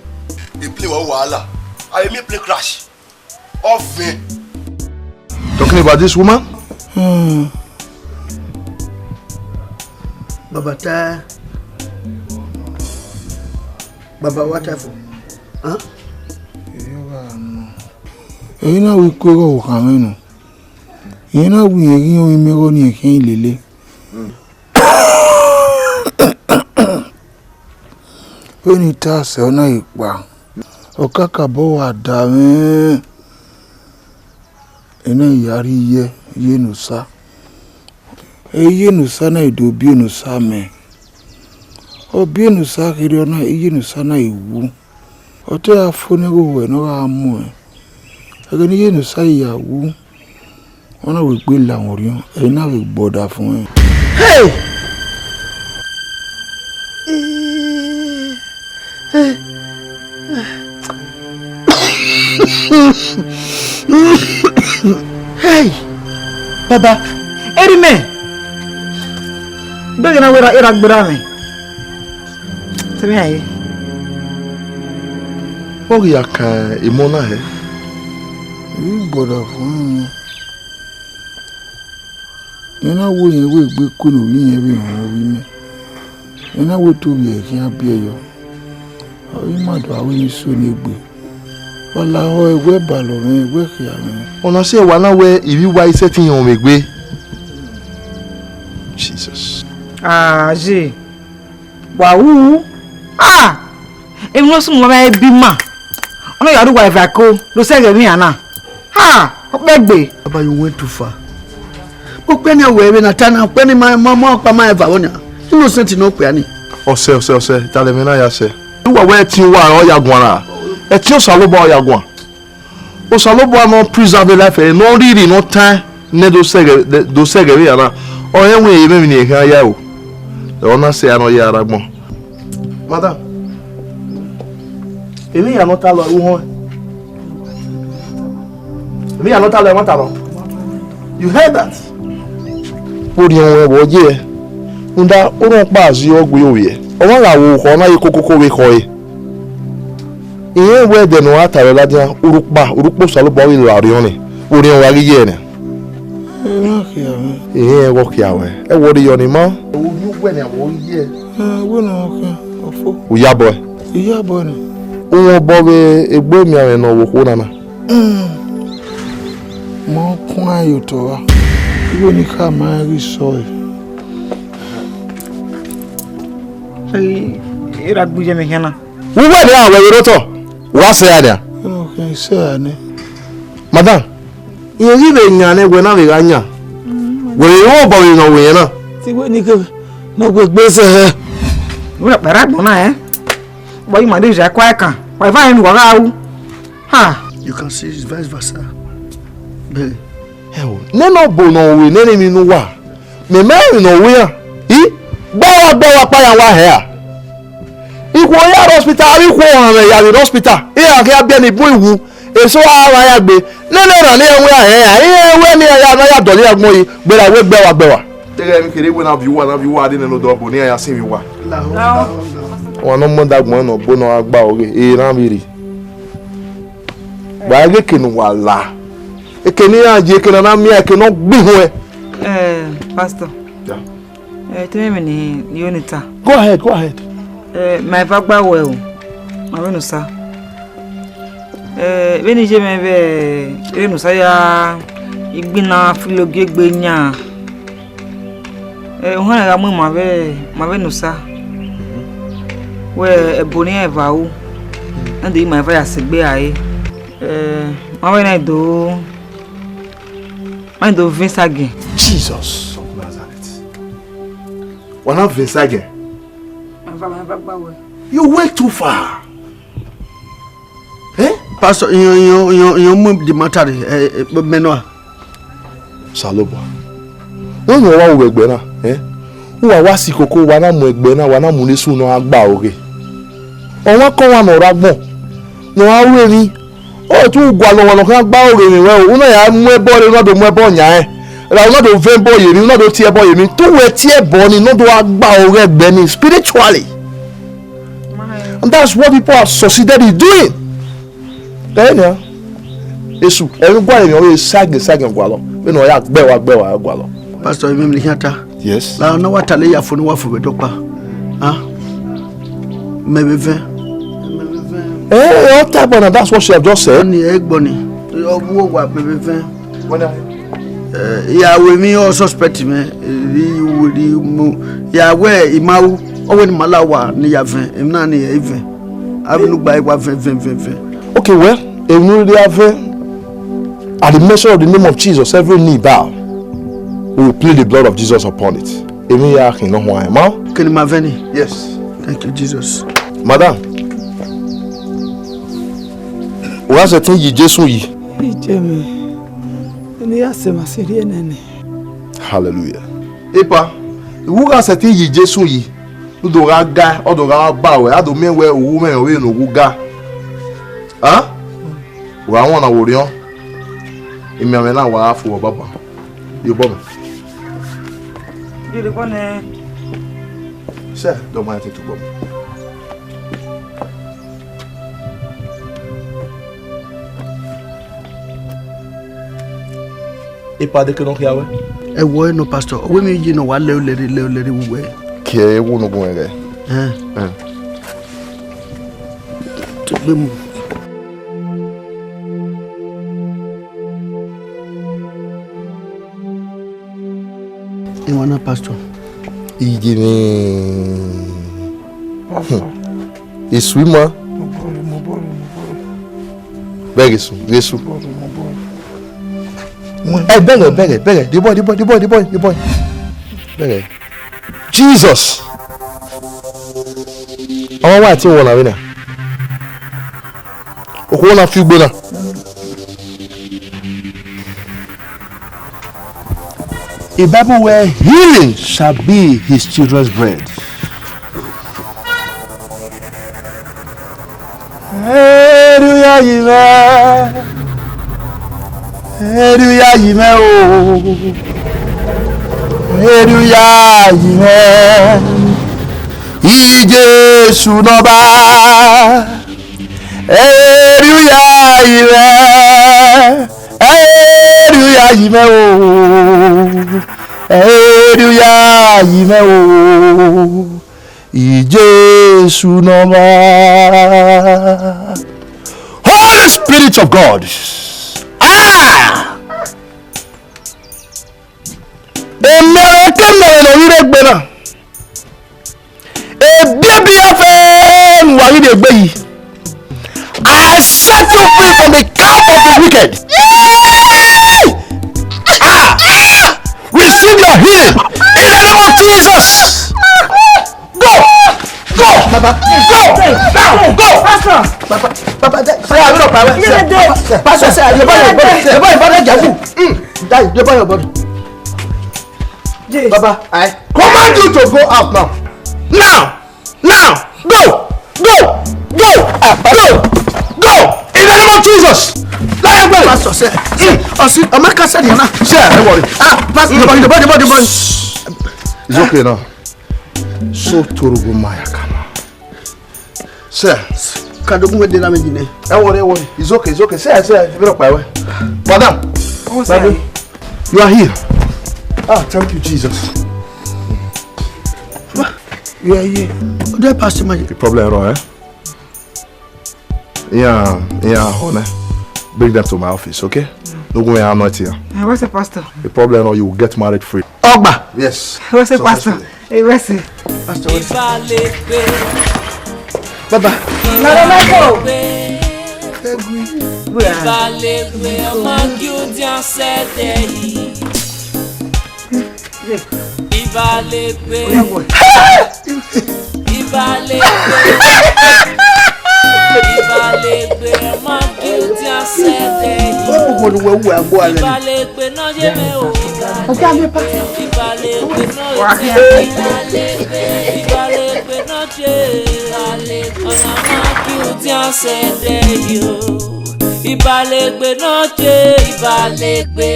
E plane wa wahala. A vbe miẹn plane crash. Ọvẹn. Talking about this woman? Hmm. Baba ta. Baba, what happened? Huh? Ẹre na wẹ ikue ghe ọvbokhan mwẹ nọ. Irẹn na wẹ irẹn ghi rẹn imẹ ọghe ọnii khian lele. Vbene I ta sẹ, ọ na ghi kpa. Ọ kakabọ wa da mwẹ. Ena I ya rrie iye, iye ne osa. Iye ne osa na i do biẹ ne osa mẹ. Ọ biẹ ne osa kherriọ na, iye ne osa na i wu. Ọ te ra fo nẹ igho ruẹ ne ọ gha muẹn. Ẹghẹ ne iye ne osa i ya wu, ọ na wegbe la mwẹ orhiọn, ẹre I na vbe gbe ọdafẹn. Hey! Hey! Baba, erha imẹ! Bẹghe na wẹ erha, erha gberra mwẹ. Sẹ mwẹ a ye. Vbọ ghi ya kan emọ na hẹ? I gbe ọdafẹn. Iran na wẹ irẹn wegbe ku ne ovbi irẹn vbe họn ovbi mwẹ. Iran na wẹ te ovbi ẹre khian biẹ yọ. Ọ i ma do aro emwi so ne egbe. Wa lahọ ẹre, wẹ balọ mwẹ, wẹ khia mwẹ. Ọna sẹ wa na wẹ ivbi uwa i sẹtin họn mwẹ egbe. Jesus. Ah, je. Wa ru. Ah! Emwi ne ọ sunu wa ma ebi ima. Ọ na ya ru uwa eva ẹko, do sẹ ẹghẹ emwi iran na. Ha! Ọ kpẹgbe. Baba, you went too far. Okpia ni wẹ vbe na ta na, okpia ni ma, ma, ma ọkpa ma eva vbọ nia. Innocent ne okpia ni. Ọsẹ, ọsẹ, ọsẹ, talẹ mwẹ na ya sẹ. Uwa wẹ ẹtin uwa ọ ya guan ra? Ẹtin Osanobua ọ ya guan. Osanobua ne ọ preserve life ẹre, ne ọ rhirhi ne ọ taẹn nẹ do sẹ ẹghẹ, do sẹ ẹghẹ vbe hia na. Ọ rẹn wẹ emwi ne emwi ni khian ya o. Ọ na sẹ a ne ọ ya rre agbọn. Madam, emwi hia ne ọ ta lọ, u họn. Emwi hia ne ọ ta lọ, ẹmwata nọ. You heard that? Orhiọn ruẹ vbe ọ ye ẹe, rhunmwuda orhiọn ọkpa zẹ ọgua ovbiẹ, ọmwa gha vbe orukhọ na ye kokoko vbe ekhọe. Irẹn wẹ ẹdẹ ne ọ ra ta ẹre ladian, urhukpa, urhukpa Osanobua ghi la orhiọn nẹ, orhiọn wa ghi ye ẹre nẹ. Irẹn gha khia mwẹ. Irẹn gha khia ruẹ, ẹ wẹ ọ rhie yọ ne ima. Orhiọn uwẹ nian vbe ọ ghi ye ẹe. Ẹ, wẹ ne ọ khian, ọ fo. U ya bọe. I ya bọe nẹ. U mwẹ obọ vbe egbe emianmwẹ ne ọ vbe okhuo nana. Ma kuan ye otọ ra, igho ne I kha ma rẹn ghi sọe. Erha gbe iye mwẹ khian na. Uwẹ ne a wẹ vbe rre otọ, wa sẹ a nia. Ọ khian sẹ a nẹ. Madam, irẹn ghi vbe yan nẹ wẹ na vbe gha yan. Wẹ vbe ru obọ vbe ne ọ wẹ yẹn na. Te wẹ ni ke ne ọ wegbe sẹ hẹ. Wẹ na kpẹrẹ agbọn na, ẹ. Wa yi ma de zẹ kua ẹkan. Wa eva rẹn ne uwa gha ru. Ha! You can say it's vice versa. Bẹghe. Ẹo, nene ọbo ne ọ ru nene emwi ne uwa, mẹ ma emwi ne ọ ru iran. I, gbe wa, gbe wa kpa yan wa hẹ a. Ikhuo ya rre hospital, avbe ikhuo ọhanmwẹ ya vbe rre hospital. Iran khian biẹ ni bun iwu, eso a mwa ya gbe. Nene erhan ne iran wẹ a hẹ a, iran wẹ ne iran ya na ya dọlọ iran agbọn yi, gberra wẹ gbe wa, gbe wa. Deghẹ emwi kherhe wẹ na viọ uwa, na viọ uwa, a de nene odọ ọbo ne iran ya sẹ emwi uwa. Ọmwa ne ọ mu ẹdẹ agbọn nẹ, ọ bo ne ọ gha gba ọghe, erhan vberri. Wa ghe eke ne uwa la. Eke ne iran ye, eke ne a na miẹn, eke ne ọ gbe ihun ẹn. Eh, Pastor. Yeah. Eh, te mwẹ emwi ne I ru ne I ta. Go ahead, go ahead. Eh, ma eva gba wẹ o, ma vbe ne Osa. Eh, vbene iye mwẹ vbe, vbene Osa ya igbinna filo gie egbe yan. Eh, ohanrẹn gha mu ma vbe, ma vbe ne Osa. Wẹ ẹbo ne iran eva ru, na do ma eva ya sẹ egbe ra re. Eh, ma vbe na do, ma do vẹn isagẹn. Jesus of Nazareth. Wa na vẹn isagẹn. Ma eva, ma eva gba wẹ. You went too far. Eh? Pastor, iyan, iyan, iyan, iyan mu the matter re, eh, eh, mẹ nọ a? Osanobua. Wẹ wọn wa ru vbe ẹgbẹ na, eh? Uwa wa si koko, wa na mu ẹgbẹ na, wa na mu ne esu ne ọ gha gba ọghe. Ọmwa kọmwa ne ọ rre agbọn, ne ọ ra ru emwi, ọ tu gualọ ọmwa ne ọ khian gba ọghe emwi wẹ o, u na ya mu ẹbọ re, u na do mu ẹbọ yan rẹn. Ra u na do vẹ ẹbọ ye emwi, u na do tie ẹbọ ye emwi, te uwẹ tie ẹbọ ni, ne ọ do gha gba aro ghe ẹgbẹ ni spiritually. And that's what people have succeeded in doing. Ẹ nian, Esu, ẹmwẹ gualọ emwi ọvbehe sagiẹn sagiẹn gualọ, vbene ọ ya gbe wa gbe wa gualọ. Pastor, emwi ne I khian ta. Yes. La ne wa ta lele ya fo ne wa fo vbe dọkpa. Ah. Mẹ vbe vẹn. Eh, all type of, that's what she have just said. Ni ẹ gbọ ni. Ọ vbe uwa mẹ vbe vẹn. When I Eh, ya wẹ emwi ọ suspect mẹ, eh, ri, ri mu, ya wẹ I ma ru, ọ wẹ ne ima la owa ne I ya vẹn, emwi na ni ẹ i vẹn. Avbe ne u gba i wa vẹn, vẹn, vẹn, vẹn. Okay, well, emwi ne u rhirhi a vẹn, at the mention of the name of Jesus, every knee bow. We will plead the blood of Jesus upon it. Emwi ya khin nọ huan ma. Kene ma vẹn ni. Yes. Thank you, Jesus. Madam, u gha sẹtin yi Jesu yi. Iye mwẹ, ne I ya sẹ emwa sẹ rhie nẹ nẹ. Hallelujah. Epa, u gha sẹtin yi Jesu yi, u do gha ga, ọ do gha ba ruẹ, a do miẹn wẹ u ru mwẹ vbene u wu ga. A? U gha wọn na wo orhiọn, imianmwẹ na wa gha fu wẹ ọbanban. Ye obọ mwẹ. Ye obọ nẹ. Sẹ, dọmọ ya te tobọ. Epa deke nọ khian wẹ? Ẹwọ ẹnọ, Pastor, ọ wẹ emwi ye ne ọ wa lẹ olẹre, lẹ olẹre vbe uwẹ. Ke ẹ wo ne gun ẹghẹ. Ẹn. Ẹn. Te gbe mu. Emwa na, Pastor. Iye ne. Pastor. Esu ima. Mo bọrọ, mo bọrọ, mo bọrọ. Bẹghe Esu, bẹghe Esu. Mo bọrọ, mo bọrọ. Ẹ, bẹghe, bẹghe, bẹghe. The boy, the boy, the boy, the boy, the boy. Bẹghe. Jesus. Ọmwa wa te wọ na vbe na. Okhuo na fi ugbo na. The Bible where healing shall be his children's bread. Erriọ uya yi mwẹ, erriọ uya yi mwẹ o, erriọ uya yi mwẹ, Jesu ne Ọba. Erriọ uya yi mwẹ, erriọ uya yi mwẹ o, erriọ uya yi mwẹ o, Jesu ne Ọba. Holy Spirit of God. Ah! Emẹmwẹ ke emẹmwẹ ne ọ rhirhi egbe na. Ebiebi ya fẹ ne uwa ghi rhie egbe yi. I set you free from the camp of the wicked. Ah! Receive your healing in the name of Jesus. Go! Go! Baba, go! Now! Go! Pastor! Baba, Baba, say, say, I will not power. Say, Pastor, say, your body, your body, your body, your body, your body. Mm. Die, your body, your body. Baba, I command you to go out now. Now! Now! Go! Go! Go! Ah, go! Go! In the name of Jesus! Let him go! Pastor, say, say, oh, see, I'm not cancer here now. Sir, don't worry. Ah, Pastor, the body, the body, the body, the body. It's okay now. So Torugo Maya, come on. Sir, Kadogun we de na me jine. Don't worry, don't worry. It's okay, it's okay. Sir, sir, we don't pay. Madam, oh, sir. Madam, you are here. Ah, thank you, Jesus. You are here. What do I pass to my... The problem, eh? Yeah, yeah, honey. Bring them to my office, okay? No go and anoint here. Eh, where's the pastor? The problem, or you will get married free. Ogba. Yes. Where's the pastor? Successfully. Hey, where's the pastor? Baba. Baba Michael. Where? Ibalẹgbe ọmọ guilty and said. Ibalẹgbe. Ibalẹgbe. Ibalẹgbe ọmọ guilty and said. Ibalẹgbe nọ ye mwẹ o. Ibalẹgbe nọ ye mwẹ. Ibalẹgbe, Ibalẹgbe nọ ye. Ọmọ guilty and said yo. Ibalẹgbe nọ ye. Ibalẹgbe.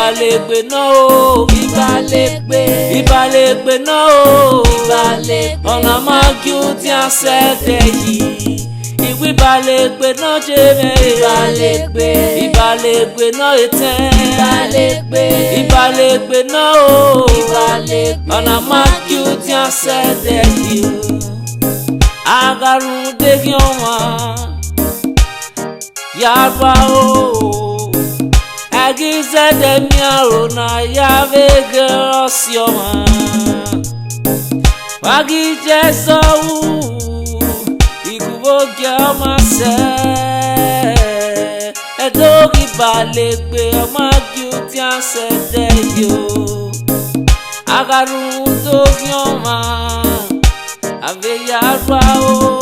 Ibalegbe nọ o, Ibalegbe, Ibalegbe nọ o, Ibalegbe, ọna ma gie udian sẹ ẹdẹ yi. Iwẹ Ibalegbe nọ je mwẹ, Ibalegbe, Ibalegbe nọ etẹn, Ibalegbe, Ibalegbe nọ o, Ibalegbe, ọna ma gie udian sẹ ẹdẹ yi o. A gha rhunmwuda eghian ọmwa ya rua o, a ghi zẹdẹ miẹn aro ne a ya vbe ghe ọse ọmwa. Wa ghi je zẹ ru, I gu vbe ogie ọmwa sẹ, ẹdẹ oghe Ibalegbe ọ ma gie udian sẹ ẹdẹ yo. A gha rhunmwuda eghian ọmwa, a vbe ya rua o.